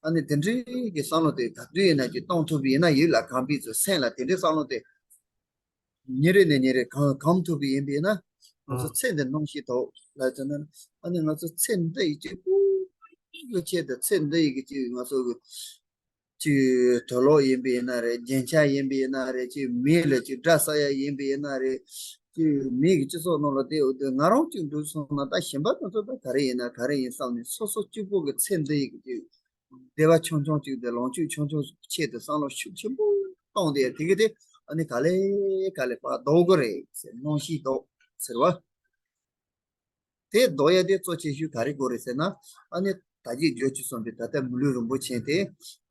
ཨ་ནི་དེ་འདྲའི་གི་བསམ་བློ་དེ་ག་དུས་ཡིན་ན་ཅིག་གཏོང་ཐུབ་པ་ཡིན་ན་ཡིད་ལ་གོམས་པའི་ཚོ་སེམས་ལ་དེ་འདྲའི་བསམ་བློ་དེ་ཉིན་རེ་ནས་ཉིན་རེ་གོམས་གོམས་ཐུབ་པ་ཡིན་པས་ན་ང་ཚོ་ཚེ་འདི་སྣང་ཤས་དག་ལབ་ཙམ་ན་ཨ་ནི་ང་ཚོ་ཚེ་འདི་ཡི་གཅིག་པུ་གི་ཆེད་དུ་ཚེ་འདི་ཡི་གི་ཅིག་ང་ཚོ་གི་ཅིག་དུག་ལོག་ཡིན་པ་ཡིན་ན་རེད། རྒྱན་ཆ་ཡིན་པ་ཡིན་ན་རེད། ཅིག་མི་ལ་ཅིག་དགྲ་ཟ་ཡ་ཡིན་པ་ཡིན་ན་རེད། ཅིག་མི་གི་སྤྱི་ཚོགས་ནང་ལ་བསྡད་འོ་དེ་ང་རང་ཅིག་འགྲོ་སོང་ན་ད་གཞན་པ་དེ་ཚོ་ད་ག་རེ་ཡིན་ན་ག་རེ་ཡིན་བསམ་ནས་སོ་སོ་གཅིག་པོ་གི་ཚེ་འདི་ཡི་གི་ཅིག་བདེ་བ་ཆུང་ཆུང་ཅིག་དེ་ལོངས་སྤྱོད་ཆུང་ཆུང་ཆེད་དུ་བསམ་བློ་ཤུགས་ཆེན་པོ་གཏོང་དེ་དེ་གི་དེ་ཨ་ནི་ག་ལེ་ག་ལེ་ཕར་ལྡོག་གི་རེད་ཟེར། སྣང་ཤས་ལྡོག་ཟེར་བ། དེ་ལྡོག་ཡ་དེ་གཙོ་ཆེ་ཤོས་ག་རེ་དགོས་རེད་ཟེར་ན། ཨ་ནི་ད་གིན་བརྗོད་ཅི་སོང་པའི་ད་ལྟ་མི་ལུས་རིན་པོ་ཆེ་དེ་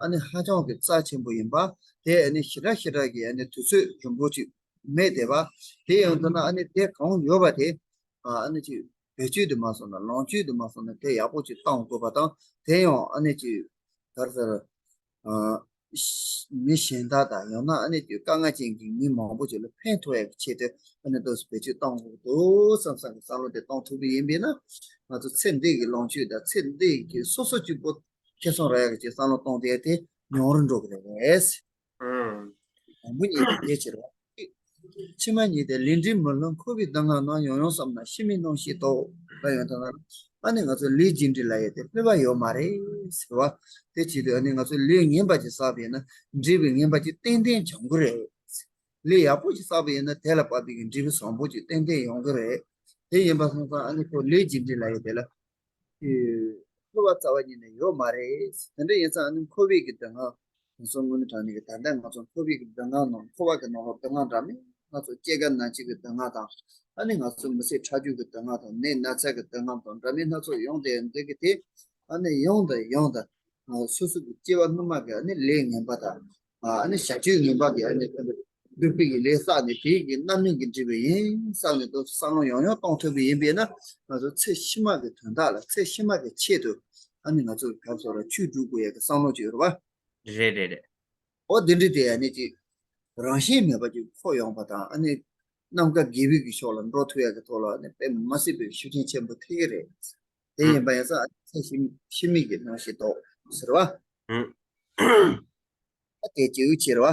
ཨ་ནི་ཧ་ཅང་གི་རྩ་ཆེན་པོ་ཡིན་པ། དེ་ཨ་ནི་ཞེ་དྲག་ཞེ་དྲག་གི་ཨ་ནི་དུས་ཚོད་རིང་པོ་ཅིག་མེད་བསྡད་པ། དེ་ཡང་འདི་ན་ཨ་ནི་དེ་གང་ཡོད་པ་དེ་ཨ་ནི་ཅིག་བེད་སྤྱོད་དུ་མ་སོང་ན་ལོངས་སྤྱོད་དུ་མ་སོང་ན་དེ་ཡག་པོ་ཅིག་གཏོང་དགོས་པ་དང་། དེ་ཡང་ཨ་ནི་ཅིག་ག་རེ་ཟེར། ཨ། མི་གཞན་དག་དང་ཡང་ན་ཨ་ནི་དེ་དཀའ་ངལ་ཅན་གྱི་མི་མང་པོ་ཅིག་ལ་ཕན་ཐོགས་ཡག་གི་ཆེད་དུ་ཨ་ནི་ཏོག་ཙམ་བེད་སྤྱོད་གཏོང་དགོས་འདུག་བསམ་བསམ་གྱི་བསམ་བློ་དེ་གཏོང་ཐུབ་པ་ཡིན་པས་ན། ང་ཚོ་ཚེ་འདི་གི་ལོངས་སྤྱོད་དང་ཚེ་འདི་གི་སོ་སོ་གཅིག་པོ་ཁེ་བཟང་རག་ཡག་གི་བསམ་བློ་གཏོང་དེ་དེ་ཉུང་རུ་འགྲོ་གི་རེད། ཨང་། དང་པོ་ཉིད་དེ་དེ་ཕྱིར་རོ། ཕྱི་མ་ཉིད་དེ་ལས་འབྲས་མི་ལོན་འཁོར་བའི་སྡུག་བསྔལ་རྣམས། ཡང་ཡང་བསམ་ན་ཕྱི་མའི་སྣང་ཤས་ལྡོག་ལབ་ཡོང་དུས་ན། ཨ་ནི་ང་ཚོ་ལས་རྒྱུ་འབྲས་ལབ་ཡས་དེ་སླུ་བ་ཡོད་མ་རེད་ཟེར་བ། དེ་བྱེད་དུས་ཨ་ནི་ང་ཚོ་ལས་ངན་པ་ཅིག་བསགས་པ་ཡིན་ན་འབྲས་བུ་ངན་པ་ཅིག་ཏན་ཏན་འབྱུང་གི་རེད། ལས་ཡག་པོ་ཅིག་བསགས་པ་ཡིན་ན་དེ་ལ་དཔག་པའི་གི་འབྲས་བུ་བཟང་པོ་ཅིག་ཏན་ཏན་ཡོང་གི་རེད། དེ་ཡིན་པ་སོང་ཙང་ཨ་ནི་ཁོ་ལས་རྒྱུ་འབྲས་ལབ་ཡས་དེ་ལ། ཀྱི་སླུ་བ་རྩ་བ་ཉིད་ནས་ཡོད་མ་རེད། དེ་འདྲ་ཡིན་ཙང་ཨ་ནི་འཁོར་བའི་གི་སྡུག་བསྔལ། ང་ཚོ་དངོས་གནས་དྲང་གནས་ཀྱི་ད་ལྟ་ང་ཚོ་འཁོར་བའི་གི་སྡུག་བསྔལ་ནང་འཁོར་བ་གི་ནང་ལོགས་སྡུག་བསྔལ་འདྲ་མིན་སྣ་ཚོགས། སྐྱེ་རྒ་ན་འཆི་གི་སྡུག་བསྔལ་དང་། ཨ་ནི་ང་ཚོ་མི་ཚེ་ཕྲ་རྒྱུད་ཀྱི་སྡུག་བསྔལ་དང་ནད་ན་ཚ་གི་སྡུག་བསྔལ་དང་འདྲ་མིན་སྣ་ཚོགས་ཡོང་བསྡད་འདི་གི་དེ། ཨ་ནི་ཡོང་དང་ཡོང་དང་། སོ་སོ་གི་སྐྱེ་བ་སྔོན་མ་གི་ཨ་ནི་ལས་ངན་པ་དང་། ཨ་ནི་བྱ་སྤྱོད་ངན་པ་གི་ཨ་ནི་སྡིག་པའི་གི་ལས་བསགས་ནས་དེའི་གི་རྣམ་སྨིན་གྱི་འབྲས་བུ་ཡིན་བསམ་ནས་ཏོག་ཙམ་བསམ་བློ་ཡང་ཡང་གཏོང་ཐུབ་པ་ཡིན་པས་ན། ང་ཚོ་ཚེ་ཕྱི་མ་གི་དོན་དག་ལ་ཚེ་ཕྱི་མ་གི་ཆེད་དུ་ཨ་ནི་ང་ཚོ་ག་ཚོད་ལ་ཆོས་སྒྲུབ་དགོས་ཡ་གི་བསམ་བློ་ཅིག་ཡོད་རེད་བ། རེད་རེད་རེད། འོ་འདི་འདྲ་དེ་ཨ་ནི་ཅིག་རང་བཞིན་མེད་པ་ཅིག་འཁོར་ཡོང་པ་དང་། ཨ་ནི་ནམ་མཁའ་དགེ་བའི་གི་ཕྱོགས་ལ་འགྲོ་ཐུབ་ཡ་གི་ཐོག་ལ་ཨ་ནི་དཔེ་མ་སྲིད་པའི་ཤུགས་རྐྱེན་ཆེན་པོ་ཐེབས་ཀྱི་རེད། དེ་ཡིན་པ་ཡིན་ཙང་ཚེ་ཕྱི་ཕྱི་མའི་གི་སྣང་ཤས་ལྡོག་ ཟེར་བ། ཨུ། ད་དེ་སྐྱེ་བོའི་ཕྱིར་བ།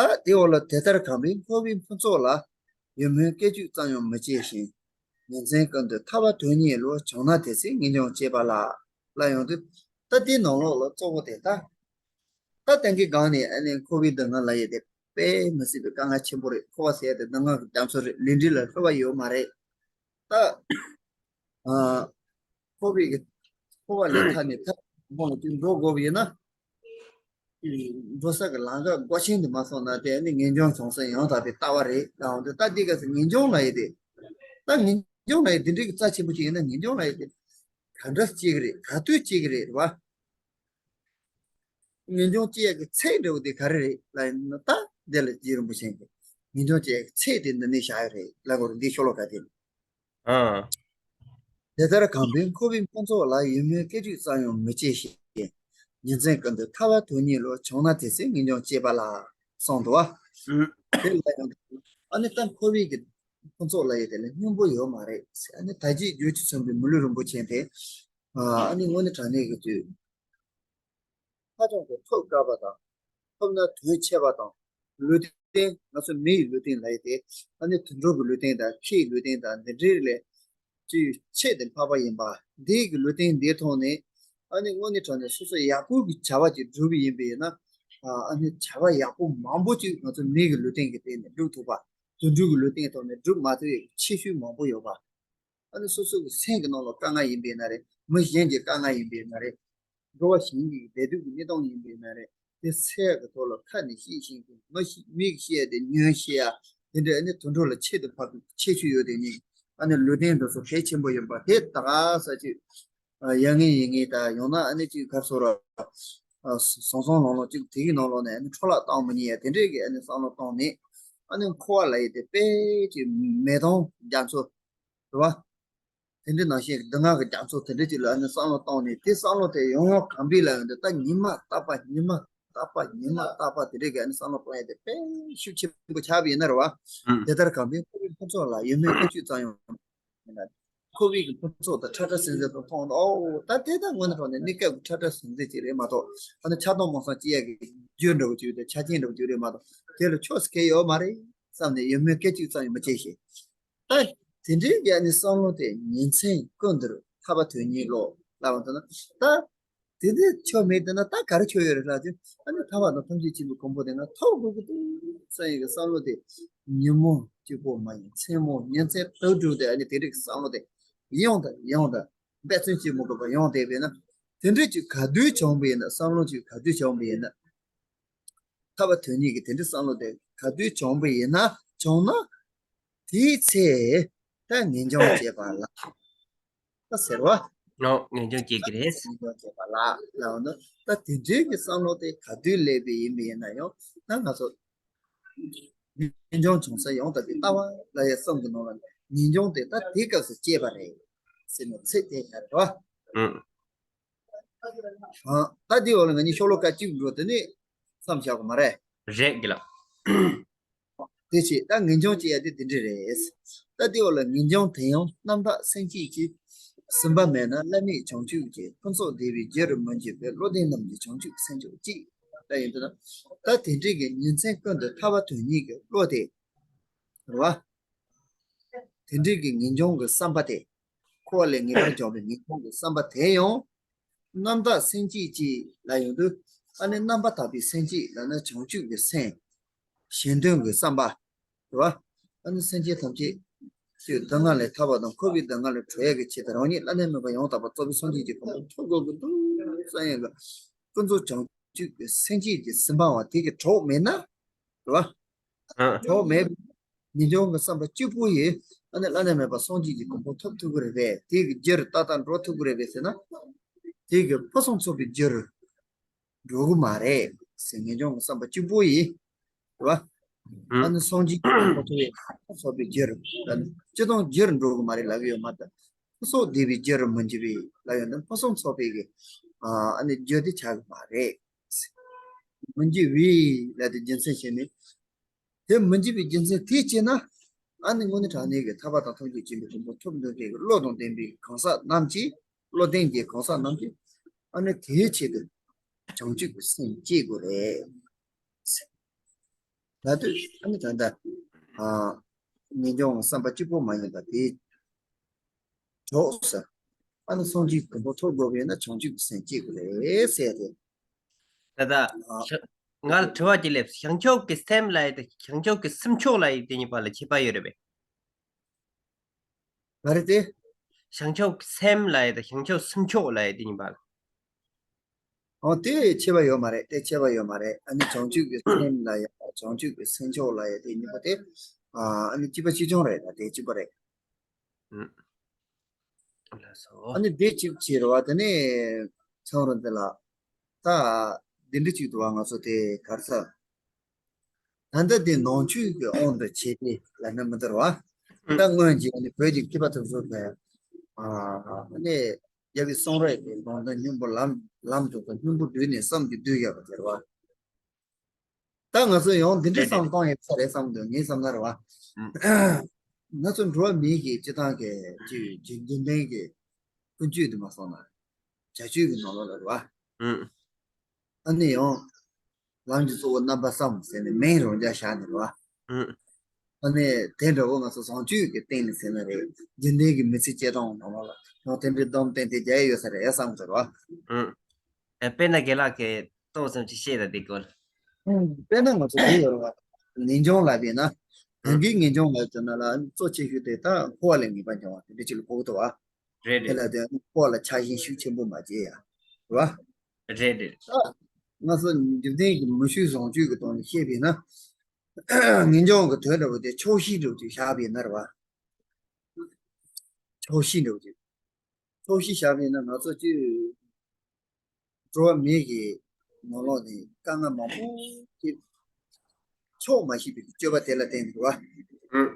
ཨུ། ད་དེ་འོག་ལ་དེ་ལྟར་གང་པའི་འཁོར་བའི་ཕུན་ཚོགས་ལ། ཡིད་སྨོན་སྐད་ཅིག་ཙམ་ཡང་མི་སྐྱེ་ཞིང་། ཉིན་མཚན་ཀུན་ཏུ་ཐར་པ་དོན་གཉེར་བློ། བྱུང་ན་དེ་ཚེ་ངེས་འབྱུང་སྐྱེས་པ་ལགས། ལ་ཡོང་དུས། ད་དེའི་ནང་ལོགས་ལ་གཙོ་བོ་དེ་ད། ད་གཏན་གྱི་སྒང་ནས་ཨ་ནི་འཁོར་བའི་སྡུག་བསྔལ་ལ་ཡོད་དེ། དཔེ་མི་སྲིད་པའི་དཀའ་ངལ་ཆེན་པོ་རེད། འཁོར་བ་ཟེར་ཡ་དེ་སྡུག་བསྔལ་གྱི་རྒྱ་མཚོ་རེད། ལས་འབྲས་ལ་སླུ་བ་ཡོད་མ་རེད། ད། ཨ། འཁོར་བའི་གི་འཁོར་བ་ལས་ཐར་ནས་ཐར་པའི་གོ་འཕང་ལ་ཅིག་འགྲོ་དགོས་པ་ཡིན་ན། འགྲོ་ས་གི་ལམ་ཁ་སྒོ་ཆེན་དུ་མ་སོང་ན་དེ་ནི་ངེས་འབྱུང་བྱང་སེམས་ཡང་དག་པའི་ལྟ་བ་རེད། ད་འོན་ཏེ་ད་འདི་ག་ཚོད་ངེས་འབྱུང་ལ་ཡོད་དེ། ད་ངེས་འབྱུང་ལ་ཡོད་དེ་འདྲའི་གི་རྩ་ཆེན་པོ་ཅིག་ཡིན་ན། ངེས་འབྱུང་ལ་ཡོད་དེ་ག་འདྲ་སྐྱེ་གི་རེད། ག་དུས་སྐྱེ་གི་རེད། རེད་བ། ངེས་འབྱུང་སྐྱེ་ཡ་གི་ཚད་འདྲ་བོ་དེ་ག་རེ་རེད་ལབ་ཡིན་ན། ད་འདི་ལ་རྗེ་རིན་པོ་ཆེ་གིས་ངེས་འབྱུང་སྐྱེ་ཡ་གི་ཚད་དེ་འདི་ནས་བཞག་ཡོད་རེད་ལབ་དགོས་རེད། འདི་ཤོ་ལོ་ཀ་དེ་ནས། ཨ། དེ་ལྟར་གང་པའི་འཁོར་བའི་ཕུན་ཚོགས་ལ། ཡིད་སྨོན་སྐད་ཅིག་ཙམ་ཡང་མི་སྐྱེ་ཞིང་། ཉིན་མཚན་ཀུན་ཏུ་ཐར་པ་དོན་གཉེར་བློ། བྱུང་ན་དེ་ཚེ་ངེས་འབྱུང་སྐྱེས་པ་ལགས། གསུངས་འདུག་བ། དེ་ལ་ཡང་ཨ་ནི་ད་འཁོར་བའི་གི་ཕུན་ཚོགས་ལ་ཡོད་དེ་ལ་སྙིང་པོ་ཡོད་མ་རེད་ཟེར། ཨ་ནི་ད་ཅིའི་རྒྱུ་ཅིག་མཚོན་པའི་མི་ལུས་རིན་པོ་ཆེ་དེ། ཨ་ནི་དངོས་གནས་དྲང་གནས་ཀྱི་དུས། ཧ་ཅང་གི་ཐོབ་དཀའ་བ་དང་། ཐོབ་ན་དོན་ཆེ་བ་དང་། ལུས་རྟེན། ང་ཚོ་མི་ཡི་ལུས་རྟེན་ལབ་ཡ་དེ། ཨ་ནི་དུད་འགྲོ་གི་ལུས་རྟེན་དང་ཁྱི་ཡི་ལུས་རྟེན་དང་འདི་འདྲའི་ལས་ཅིག་ཆེས་དེ་ལྷག་པ་ཡིན་པ། འདི་གི་ལུས་རྟེན་འདིའི་ཐོག་ནས་ཨ་ནི་དངོས་གནས་དྲང་གནས་སོ་སོ་ཡག་པོ་གི་བྱ་བ་ཅིག་བསྒྲུབས་པ་ཡིན་པས་ན། ཨ་ནི་བྱ་བ་ཡག་པོ་མང་པོ་ཅིག་ང་ཚོ་མི་གི་ལུས་རྟེན་གི་སྟེང་ནས་བསྒྲུབས་ཐུབ་པ། དུད་འགྲོ་གི་ལུས་རྟེན་ཐོག་ནས་བསྒྲུབས་མ་ཐུབ་ཡ་ཆེ་ཤོས་མང་པོ་ཡོད་པ། ཨ་ནི་སོ་སོ་གི་སེམས་ཀྱི་ནང་ལ་དཀའ་ངལ་ཡིན་པས་ན་རེད། མི་གཞན་གྱི་དཀའ་ངལ་ཡིན་པས་ན་རེད། འགྲོ་བ་གཞན་གྱི་བདེ་སྡུག་གི་གནས་སྟངས་ཡིན་པས་ན་རེད། དེ་སེལ་གྱི་ཐོག་ལ་ཁ་ནས་བཤད་ཤེས་མཁན། མི་ཤེས་མིག་གིས་བཤད་དེ་ཉོན་ཤེས་ཡ། དེ་འདྲ་ཨ་ནི་དུད་འགྲོ་ལ་ཆེད་དུ་ཕབ་པའི་ཁྱད་ཆོས་ཡོད་དེ་ནི། ཨ་ནི་ལུས་རྟེན་འདི་ཚོ་གལ་ཆེན་པོ་ཡིན་པ་དེ་ད་ག་ས་ཅིག་ཡ་ངེས་ཡིན་ངེས། ད་ཡང་ན་ཨ་ནི་ཅིག་གར་སོ་ར་སོང་སོང་ལོང་ལོང་ཅིག་དེ་གི་ནང་ལོགས་ནས་ཨ་ནི་འཕྲོ་བརླག་བཏང་མི་ཉན་ཡ་དེ་འདྲས་ཀྱི་ཨ་ནི་བསམ་བློ་བཏང་ནས། ཨ་ནི་འཁོར་བ་ལ་ཡི་དེ་དཔེ་ཅིག་མེ་དོང་རྒྱ་མཚོ། རེད་བ། དེ་འདྲའི་ནང་བཞིན་སྡུག་བསྔལ་གྱི་རྒྱ་མཚོ་དེ་འདྲ་ཅིག་ལ་ཨ་ནི་བསམ་བློ་བཏང་ནས། དེ་བསམ་བློ་དེ་ཡང་ཡང་གོམས་པས་ལ་ཡོང་དུས། ད་ཉི་མ་རྟག་པ་ཉི་མ་རྟག་པ་ཉི་མ་རྟག་པ་དེ་འདྲའི་གི་ཨ་ནི་བསམ་བློ་གཏོང་ཡ་དེ་དཔེ་ཤུགས་ཆེན་པོ་ཆགས་པ་ཡིན་ན་རེད་བ། ཨང་། དེ་ལྟར་གང་པའི་འཁོར་བའི་ཕུན་ཚོགས་ལ། ཡིད་སྨོན་སྐད་ཅིག་ཙམ་ཡང་མེད་ན། འཁོར་བའི་གི་ཕུན་ཚོགས་དང་ཁྲ་ཁྲ་ཟིང་ཟིང་དུ་མཐོང་ན། ཨོ་ད་དེ་ད་དངོས་གནས་དྲང་གནས་གནས་སྐབས་ཀྱི་ཁྲ་ཁྲ་ཟིང་ཟིང་ཅིག་རེད་མ་གཏོགས། ཨ་ནི་ཆགས་སྡང་མང་སང་སྐྱེ་ཡ་གི་རྒྱུ་འདྲ་བོ་ཅིག་དང་ཆ་རྐྱེན་འདྲ་བོ་ཅིག་རེད་མ་གཏོགས། དེ་ལ་ཕྱོགས་སུ་ཁེལ་ཡོད་མ་རེད་བསམ་ནས་ཡིད་སྨོན་སྐད་ཅིག་ཙམ་ཡང་མི་སྐྱེ་ཞིང་། ད་དེ་འདྲའི་གི་ཨ་ནི་བསམ་བློ་དེ་ཉིན་མཚན་ཀུན་ཏུ་ཐར་པ་དོན་གཉེར་བློ་ལབ་པ་དེ་ན། ད་དེ་འདྲའི་ཆོས་མེད་དེ་ན་ད་ག་རེ་ཆོས་ཡོད་རེད་ལབ་དུས། ཨ་ནི་ཐར་པ་དང་ཐམས་ཅད་མཁྱེན་པའི་གོ་འཕང་དེ་ང་ཐོབ་དགོས་ཀྱི་འདུག་བསམ་ཡས་ཀྱི་བསམ་བློ་དེ་ཉིན་མོ་གཅིག་པོ་མ་ཡིན། མཚན་མོ་ཉིན་མཚན་དུས་དྲུག་དེ་ཨ་ནི་དེ་འདྲའི་གི་བསམ་བློ་དེ་ཡང་དང་ཡང་དང་འབད་བརྩོན་བྱེད་མི་དགོས་པ་ཡང་དེ་བས་ན། དེ་འདྲའི་ཅིག་ག་དུས་བྱུང་བ་ཡིན་ན། བསམ་བློ་ཅིག་ག་དུས་བྱུང་བ་ཡིན་ན། ཐར་པ་དོན་གཉེར་གྱི་དེ་འདྲའི་བསམ་བློ་དེ་ག་དུས་བྱུང་བ་ཡིན་ན། བྱུང་ན་དེའི་ཚེ་ད་ངེས་འབྱུང་སྐྱེས་པ་ལགས། ད་ཟེར་བ། ཨོ། ངེས་འབྱུང་སྐྱེ་གི་རེད། ངེས་འབྱུང་སྐྱེས་པ་ལགས་ལབ་ན། ད་དེ་འདྲའི་གི་བསམ་བློ་དེ་ག་དུས་སླེབས་པ་ཡིན་པ་ཡིན་ན་ཡང་། ད་ང་ཚོ་ངེས་འབྱུང་བྱང་སེམས་ཡང་དག་པའི་ལྟ་བ་ལབ་ཡ་བསམ་གྱི་ནང་ལ་ངེས་འབྱུང་དེ་ད་དེའི་སྐབས་སུ་སྐྱེས་པ་རེད་ཟེར་ནས་ཚེ་དེ་ལྟར་རོ། ཨང་། ཨང་། ད་དེའི་འོག་ལ་ང་གཉིས་ཤོ་ལོ་ཀ་གཅིག་འགྲོ་དེ་ནས་མཚམས་བཞག་དགོས་མ་རེད། རེད་དགེ་ལགས། དེ་བྱས་ད་ངེས་འབྱུང་སྐྱེ་ཡ་དེ་དེ་འདྲ་རེད། ད་དེའི་འོག་ལ་ངེས་འབྱུང་དེ་ཡང་རྣམ་དག་སེམས་བསྐྱེད་ཀྱི། སེམས་པ་མེད་ན་བླ་མེད་བྱང་ཆུབ་ཀྱི། ཕུན་ཚོགས་བདེ་བའི་རྒྱུ་རུ་མི་འགྱུར་བའི། བློ་ལྡན་རྣམས་ཀྱི་བྱང་ཆུབ་སེམས་མཆོག་ཅིག་ད་ཡིན་དུས་ན། ད་དེ་འདྲའི་གི་ཉིན་མཚན་ཀུན་ཏུ་ཐར་པ་དོན་གཉེར་གྱི་བློ་དེ། རེད་བ། དེ་འདྲའི་གི་ངེས་འབྱུང་གི་བསམ་པ་དེ། འཁོར་བ་ལས་ངེས་པར་འབྱུང་བའི་ངེས་འབྱུང་གི་བསམ་པ་དེ་ཡང་རྣམ་དག་སེམས་བསྐྱེད་ཅིག་ལ་ཡོང་དུས། ཨ་ནི་རྣམ་པར་དག་པའི་སེམས་བསྐྱེད་ལབ་ན་བྱང་ཆུབ་ཀྱི་སེམས། གཞན་དོན་གྱི་བསམ་པ། རེད་བ། ཨ་ནི་སེམས་ཅན་ཐམས་ཅད་ཀྱི་སྡུག་བསྔལ་ལས་ཐར་བ་དང་། འཁོར་བའི་སྡུག་བསྔལ་ལས་གྲོལ་ཡག་གི་ཆེད་དུ། རང་ཉིད་བླ་ན་མེད་པ་ཡང་དག་པར་རྫོགས་པའི་སངས་རྒྱས་ཀྱི་གོ་འཕང་ཐོབ་དགོས་ཀྱི་འདུག་བསམ་ཡག་གི་ཀུན་རྫོབ་བྱང་ཆུབ་ཀྱི་སེམས་བསྐྱེད་ཀྱི་སེམས་དཔའ་བ་དེ་གི་གྲོགས་མེད་ན། རེད་བ། ཨ། གྲོགས་མེད་པའི་ངེས་འབྱུང་གི་བསམ་པ་གཅིག་པུ་ཡིས་ཨ་ནི་བླ་ན་མེད་པ་སངས་རྒྱས་ཀྱི་གོ་འཕང་ཐོབ་ཐུབ་ཀྱི་རེད་པས། དེ་གི་རྒྱུར་ཏག་ཏག་འགྲོ་ཐུབ་ཀྱི་རེད་པས་ཟེར་ན། དེ་གི་ཕུན་སུམ་ཚོགས་པའི་རྒྱུར་འགྲོ་གི་མ་རེད་ཟེར། ངེས་འབྱུང་གི་བསམ་པ་གཅིག་པུ་ཡིས། རེད་བ། ཨ་ནི་སངས་རྒྱས་ཀྱི་གོ་འཕང་ཐོབ་པའི་ཕུན་སུམ་ཚོགས་པའི་རྒྱུར། ཨ་ནི་སྤྱིར་བཏང་རྒྱུར་འགྲོ་གི་མ་རེད་ལབ་ཀྱི་ཡོད་མ་རེད། ཕུན་སུམ་བདེ་བའི་རྒྱུར་མི་འགྱུར་བའི་ལབ་ཡོད་ན། ཕུན་སུམ་ཚོགས་པའི་གི་ཨ་ནི་རྒྱུ་དེ་ཆགས་ཀྱི་མ་རེད། མི་འགྱུར་བའི་ལབ་དེ་རྒྱུ་མཚན་བྱས་ནས། དེ་མི་འགྱུར་བའི་རྒྱུ་མཚན་དེ་བྱས་ན། ཨ་ནི་དངོས་གནས་དྲང་གནས་ཀྱི་ཐར་པ་དང་ཐམས་ཅད་མཁྱེན་པའི་གོ་འཕང་ཐོབ་འདོད་མཁན་གྱི་བློ་དང་ལྡན་པའི་གང་ཟག་རྣམས་ཀྱིས། བློ་ལྡན་གྱི་གང་ཟག་རྣམས་ཀྱིས་ཨ་ནི་དེའི་ཆེད་དུ་བྱང་ཆུབ་ཀྱི་སེམས་བསྐྱེད་དགོས་རེད། ད་དུས་ཨ་ནི་ད་ལྟ་ཨ་ངེས་འབྱུང་བསམ་པ་གཅིག་པོ་མ་ཡིན་པ་དེའི་གྲོགས་སུ་ཨ་ནི་སངས་རྒྱས་གོ་འཕང་ཐོབ་དགོས་པ་ཡིན་ན་བྱང་ཆུབ་ཀྱི་སེམས་བསྐྱེད་དགོས་རེད་ཟེར་ཏེ། ད་ལྟ་ཨ་ང་ལ་དྲི་བ་ཅིག་སླེབས། བྱང་ཆུབ་ཀྱི་སེམས་ལབ་ཡས་དང་བྱང་ཆུབ་ཀྱི་སེམས་མཆོག་ལབ་ཡས་དེ་གཉིས་བར་ལ་ཁྱད་པར་ཡོད་རེད་པས། ག་རེ་དེ། བྱང་ཆུབ་སེམས་ལབ་ཡས་དང་བྱང་ཆུབ་སེམས་མཆོག་ལབ་ཡས་དེ་གཉིས་བར་ལ། ཨོ་དེ་ཁྱད་པར་ཡོད་མ་རེད། དེ་ཁྱད་པར་ཡོད་མ་རེད། ཨ་ནི་བྱང་ཆུབ་ཀྱི་སེམས་ལབ་ཡས་བྱང་ཆུབ་ཀྱི་སེམས་མཆོག་ལབ་ཡས་དེ་གཉིས་པོ་དེ་ཨ་ནི་གཅིག་པ་གཅིག་རྐྱང་རེད། ད་དེ་གཅིག་པ་རེད། ཨུམ། ལགས་སོ། ཨ་ནི་དེ་གཅིག་བྱས་རེད་བ། དེ་ནས་ཚང་རུ་འདི་ལ་ད་འདི་འདྲ་གཅིག་འདུག་བ། ང་ཚོ་དེ་གར་ས་ད་ལྟ་དེ་ནང་ཆོས་ཀྱི་དབང་དུ་བྱས་ཏེ་ལབ་ན་མི་འདུག་བ། ད་སྔོན་གྱི་ཨ་ནི་བོད་ཀྱི་མཁས་པ་དེ་ཚོ་གི་ཨ་ནི་རྒྱལ་བའི་གསུང་རབ་ཀྱི་ལུང་དང་སྙིང་པོ་ལམ་ལམ་དུ་དང་སྙིང་པོ་བསྡུས་ནས་བསམ་གྱིས་བསྡུས་ཡོད་པ་དེ་རེད་བ། ད་ང་ཚོ་ཡང་འདི་འདྲའི་བསམ་སྟངས་ཡོད་ས་རེད་བསམ་འདུག་ངའི་བསམ་ན་རེད་བ། ང་ཚོ་འགྲོ་བ་མིའི་གི་སྤྱི་བཏང་གི་ཅིག་ཅིག་རྒྱུན་ལྡན་གྱི་ཀུན་སྤྱོད་དུ་མ་སོང་ན་བྱ་སྤྱོད་ཀྱི་ནང་ལོགས་ལ་རེད་བ། ཨ་ནི་ཡང་ལམ་གྱི་གཙོ་བོ་རྣམ་པ་གསུམ་ཟེར་ནས་མིང་རང་འཇགས་བཞག་ནས་རེད་བ། ཨ་ནི་དེ་འདྲ་བོ་ང་ཚོ་བཟང་སྤྱོད་ཀྱི་སྟེང་ནས་ཟེར་ན་རེད། རྒྱུན་ལྡན་གྱི་མི་ཚེ་སྐྱེལ་སྟངས་ནང་ལོགས་ལ་ཡང་དེ་འདྲའི་སྡོམ་གཏན་གཏན་རྒྱག་ཡས་ཡོད་ས་རེད་བསམ་གྱི་རེད་བ། ཨ། དཔེར་ན་རྒན་ལགས་ཀྱིས་ཏོག་ཙམ་ཅིག་བཤད་དང་དེ་སྐོར། ཨང་། དཔེར་ན་ང་ཚོ་དེ་ཡོད་རེད་བ། ངེས་འབྱུང་ལབ་པས་ན། ཨང་། གང་གི་ངེས་འབྱུང་ལབ་ཟེར་ན་ལ་གཙོ་ཆེ་ཤོས་དེ་ད་འཁོར་བ་ལས་ངེས་པ་འབྱུང་བ་དེ་འདྲ་ཅིག་ལ་གོ་གི་འདུག་བ། རེད་དེ་རེད། ལ་དེ་འཁོར་བ་ལ་ཆགས་ཞེན་ཤུགས་ཆེན་པོ་མ་བྱེད་ཡ། རེད་བ། རེད་རེད། ད་ང་ཚོ་འཇིག་རྟེན་གྱི་མི་ཆོས་བཟང་སྤྱོད་ཀྱི་ཐོག་ནས་བཤད་པས་ན། ངེས་འབྱུང་གི་དོན་འདྲ་བོ་དེ་ཆོག་ཤེས་འདྲ་བོ་ཅིག་བཞག་པས་ན་རེད་བ། ཆོག་ཤེས་འདྲ་བོ་ཅིག་ཆོག་ཤེས་བཞག་པས་ན་ང་ཚོ་ཅིག་འགྲོ་བ་མིའི་གི་ནང་ལོགས་ནས་དཀའ་ངལ་མང་པོ་ཅིག་ཆོག་མ་ཤེས་པའི་སྤྱོད་པ་དེ་ལ་བརྟེན་ནས་རེད་བ། ཨང་།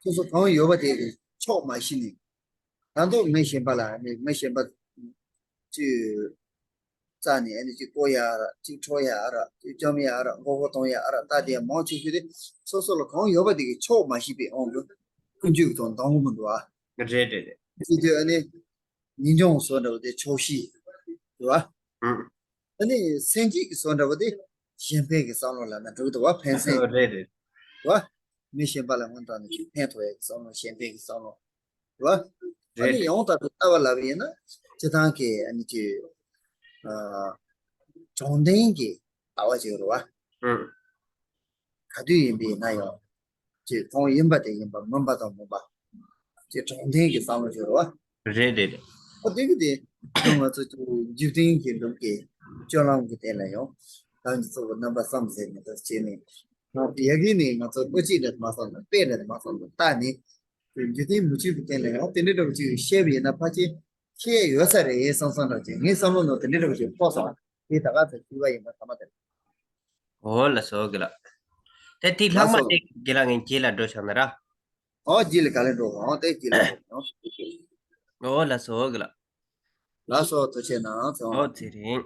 སོ་སོ་གང་ཡོད་པ་དེ་ཆོག་མ་ཤེས་ནས། ད་དུང་མི་གཞན་པ་ལ་ནི་མི་གཞན་པ་ཅིག་རྩ་ནས་ཨ་ནི་གཅིག་བཀོལ་ཡ་ར་གཅིག་འཕྲོག་ཡ་ར་གཅིག་བཅོམ་ཡ་ར་མགོ་སྐོར་གཏོང་ཡ་ར་ད་དེ་མང་ཆེ་ཤོས་དེ་སོ་སོ་ལ་གང་ཡོད་པ་དེ་གི་ཆོག་མ་ཤེས་པའི་དབང་གིས་ཀུན་སྤྱོད་ཀྱི་ཐོག་འདང་གི་མི་འདུག་ཨ། རེད་རེད་རེད། དེ་དུས་ཨ་ནི་ངེས་འབྱུང་བཟོ་འདྲ་བོ་དེ་ཆོག་ཤེས་འདུག་ཨ། ཨང་། ཨ་ནི་སེམས་བསྐྱེད་ཀྱི་བཟོ་འདྲ་བོ་དེ་གཞན་ཕན་གྱི་བསམ་བློ་ལབ་ན་འགྲིག་འདུག་བ། ཕན་སེམས། རེད་རེད། བ། མི་གཞན་པ་ལ་སྔོན་དང་ནི་ཕན་ཐོགས་ཡ་གི་བསམ་བློ་གཞན་ཕན་གྱི་བསམ་བློ། རེད་བ། ཨ་ནི་རེད། ཡང་དག་པའི་ལྟ་བ་ལབ་ཡིན་ན་སྤྱི་བཏང་གི་ཨ་ནི་ཅིག་ཨ། དྲང་བདེན་གྱི་ལྟ་བ་ཅིག་རེད་བ། ཨང་། ག་དུས་ཡིན་པ་ཡིན་ན་ཡང་ཅིག་གང་ཡིན་པ་དེ་ཡིན་པ་མིན་པ་དང་མིན་པ་ཅིག་དྲང་བདེན་གྱི་བསམ་བློ་ཅིག་རེད་བ། རེད་རེད་རེད། ཨོ་དེ་གི་དེ་ང་ཚོ་ཅིག་འཇིག་རྟེན་གྱི་ལུགས་ཀྱི་སྤྱོད་ལམ་གྱི་སྟེང་ལ་ཡང་ལམ་གྱི་གཙོ་བོ་རྣམ་པ་གསུམ་ཟེར་ནས་ད་བྱས་ནས་ཡ་གི་ནས་ང་ཚོ་ཨོ་ཅིག་ནས་མ་བསམ་ན་དཔེ་ནས་མ་བསམ་ན་ལྟ་ནས། འཇིག་རྟེན་མི་ཆོས་ཀྱི་སྟེང་ལ་ཡང་དེ་འདྲ་འདྲ་བོ་ཅིག་བཤད་པ་ཡིན་ན་ཕལ་ཆེར་ཁྱད་ཡོད་ས་རེད་བསམ་བསམ་འདྲ་ཅིག་ངའི་བསམ་བློ་ནང་དེ་འདྲ་འདྲ་བོ་ཅིག་ཕོག་སོང་། དེ་ད་ག་ཚོད་ཤེས་པ་ཡིན་པ་ཐ་མ་དེ་རེད། འོ་ལགས་སོ་དགེ་ལགས། དེ་དེ་ལྷག་མ་ལགས་སོ། དེ་དགེ་ལགས་ངས་རྗེས་ལ་འགྲོ་བཞག་ན་ར། ཨོ་རྗེས་ལ་ག་ལེར་འགྲོ་འོ་དེ་རྗེས་ལ་འགྲོ་འོ། འོ་ལགས་སོ་དགེ་ལགས། ལགས་སོ་ཐུགས་རྗེ་གནང་སོང་། འོ་ཚེ་རིང་།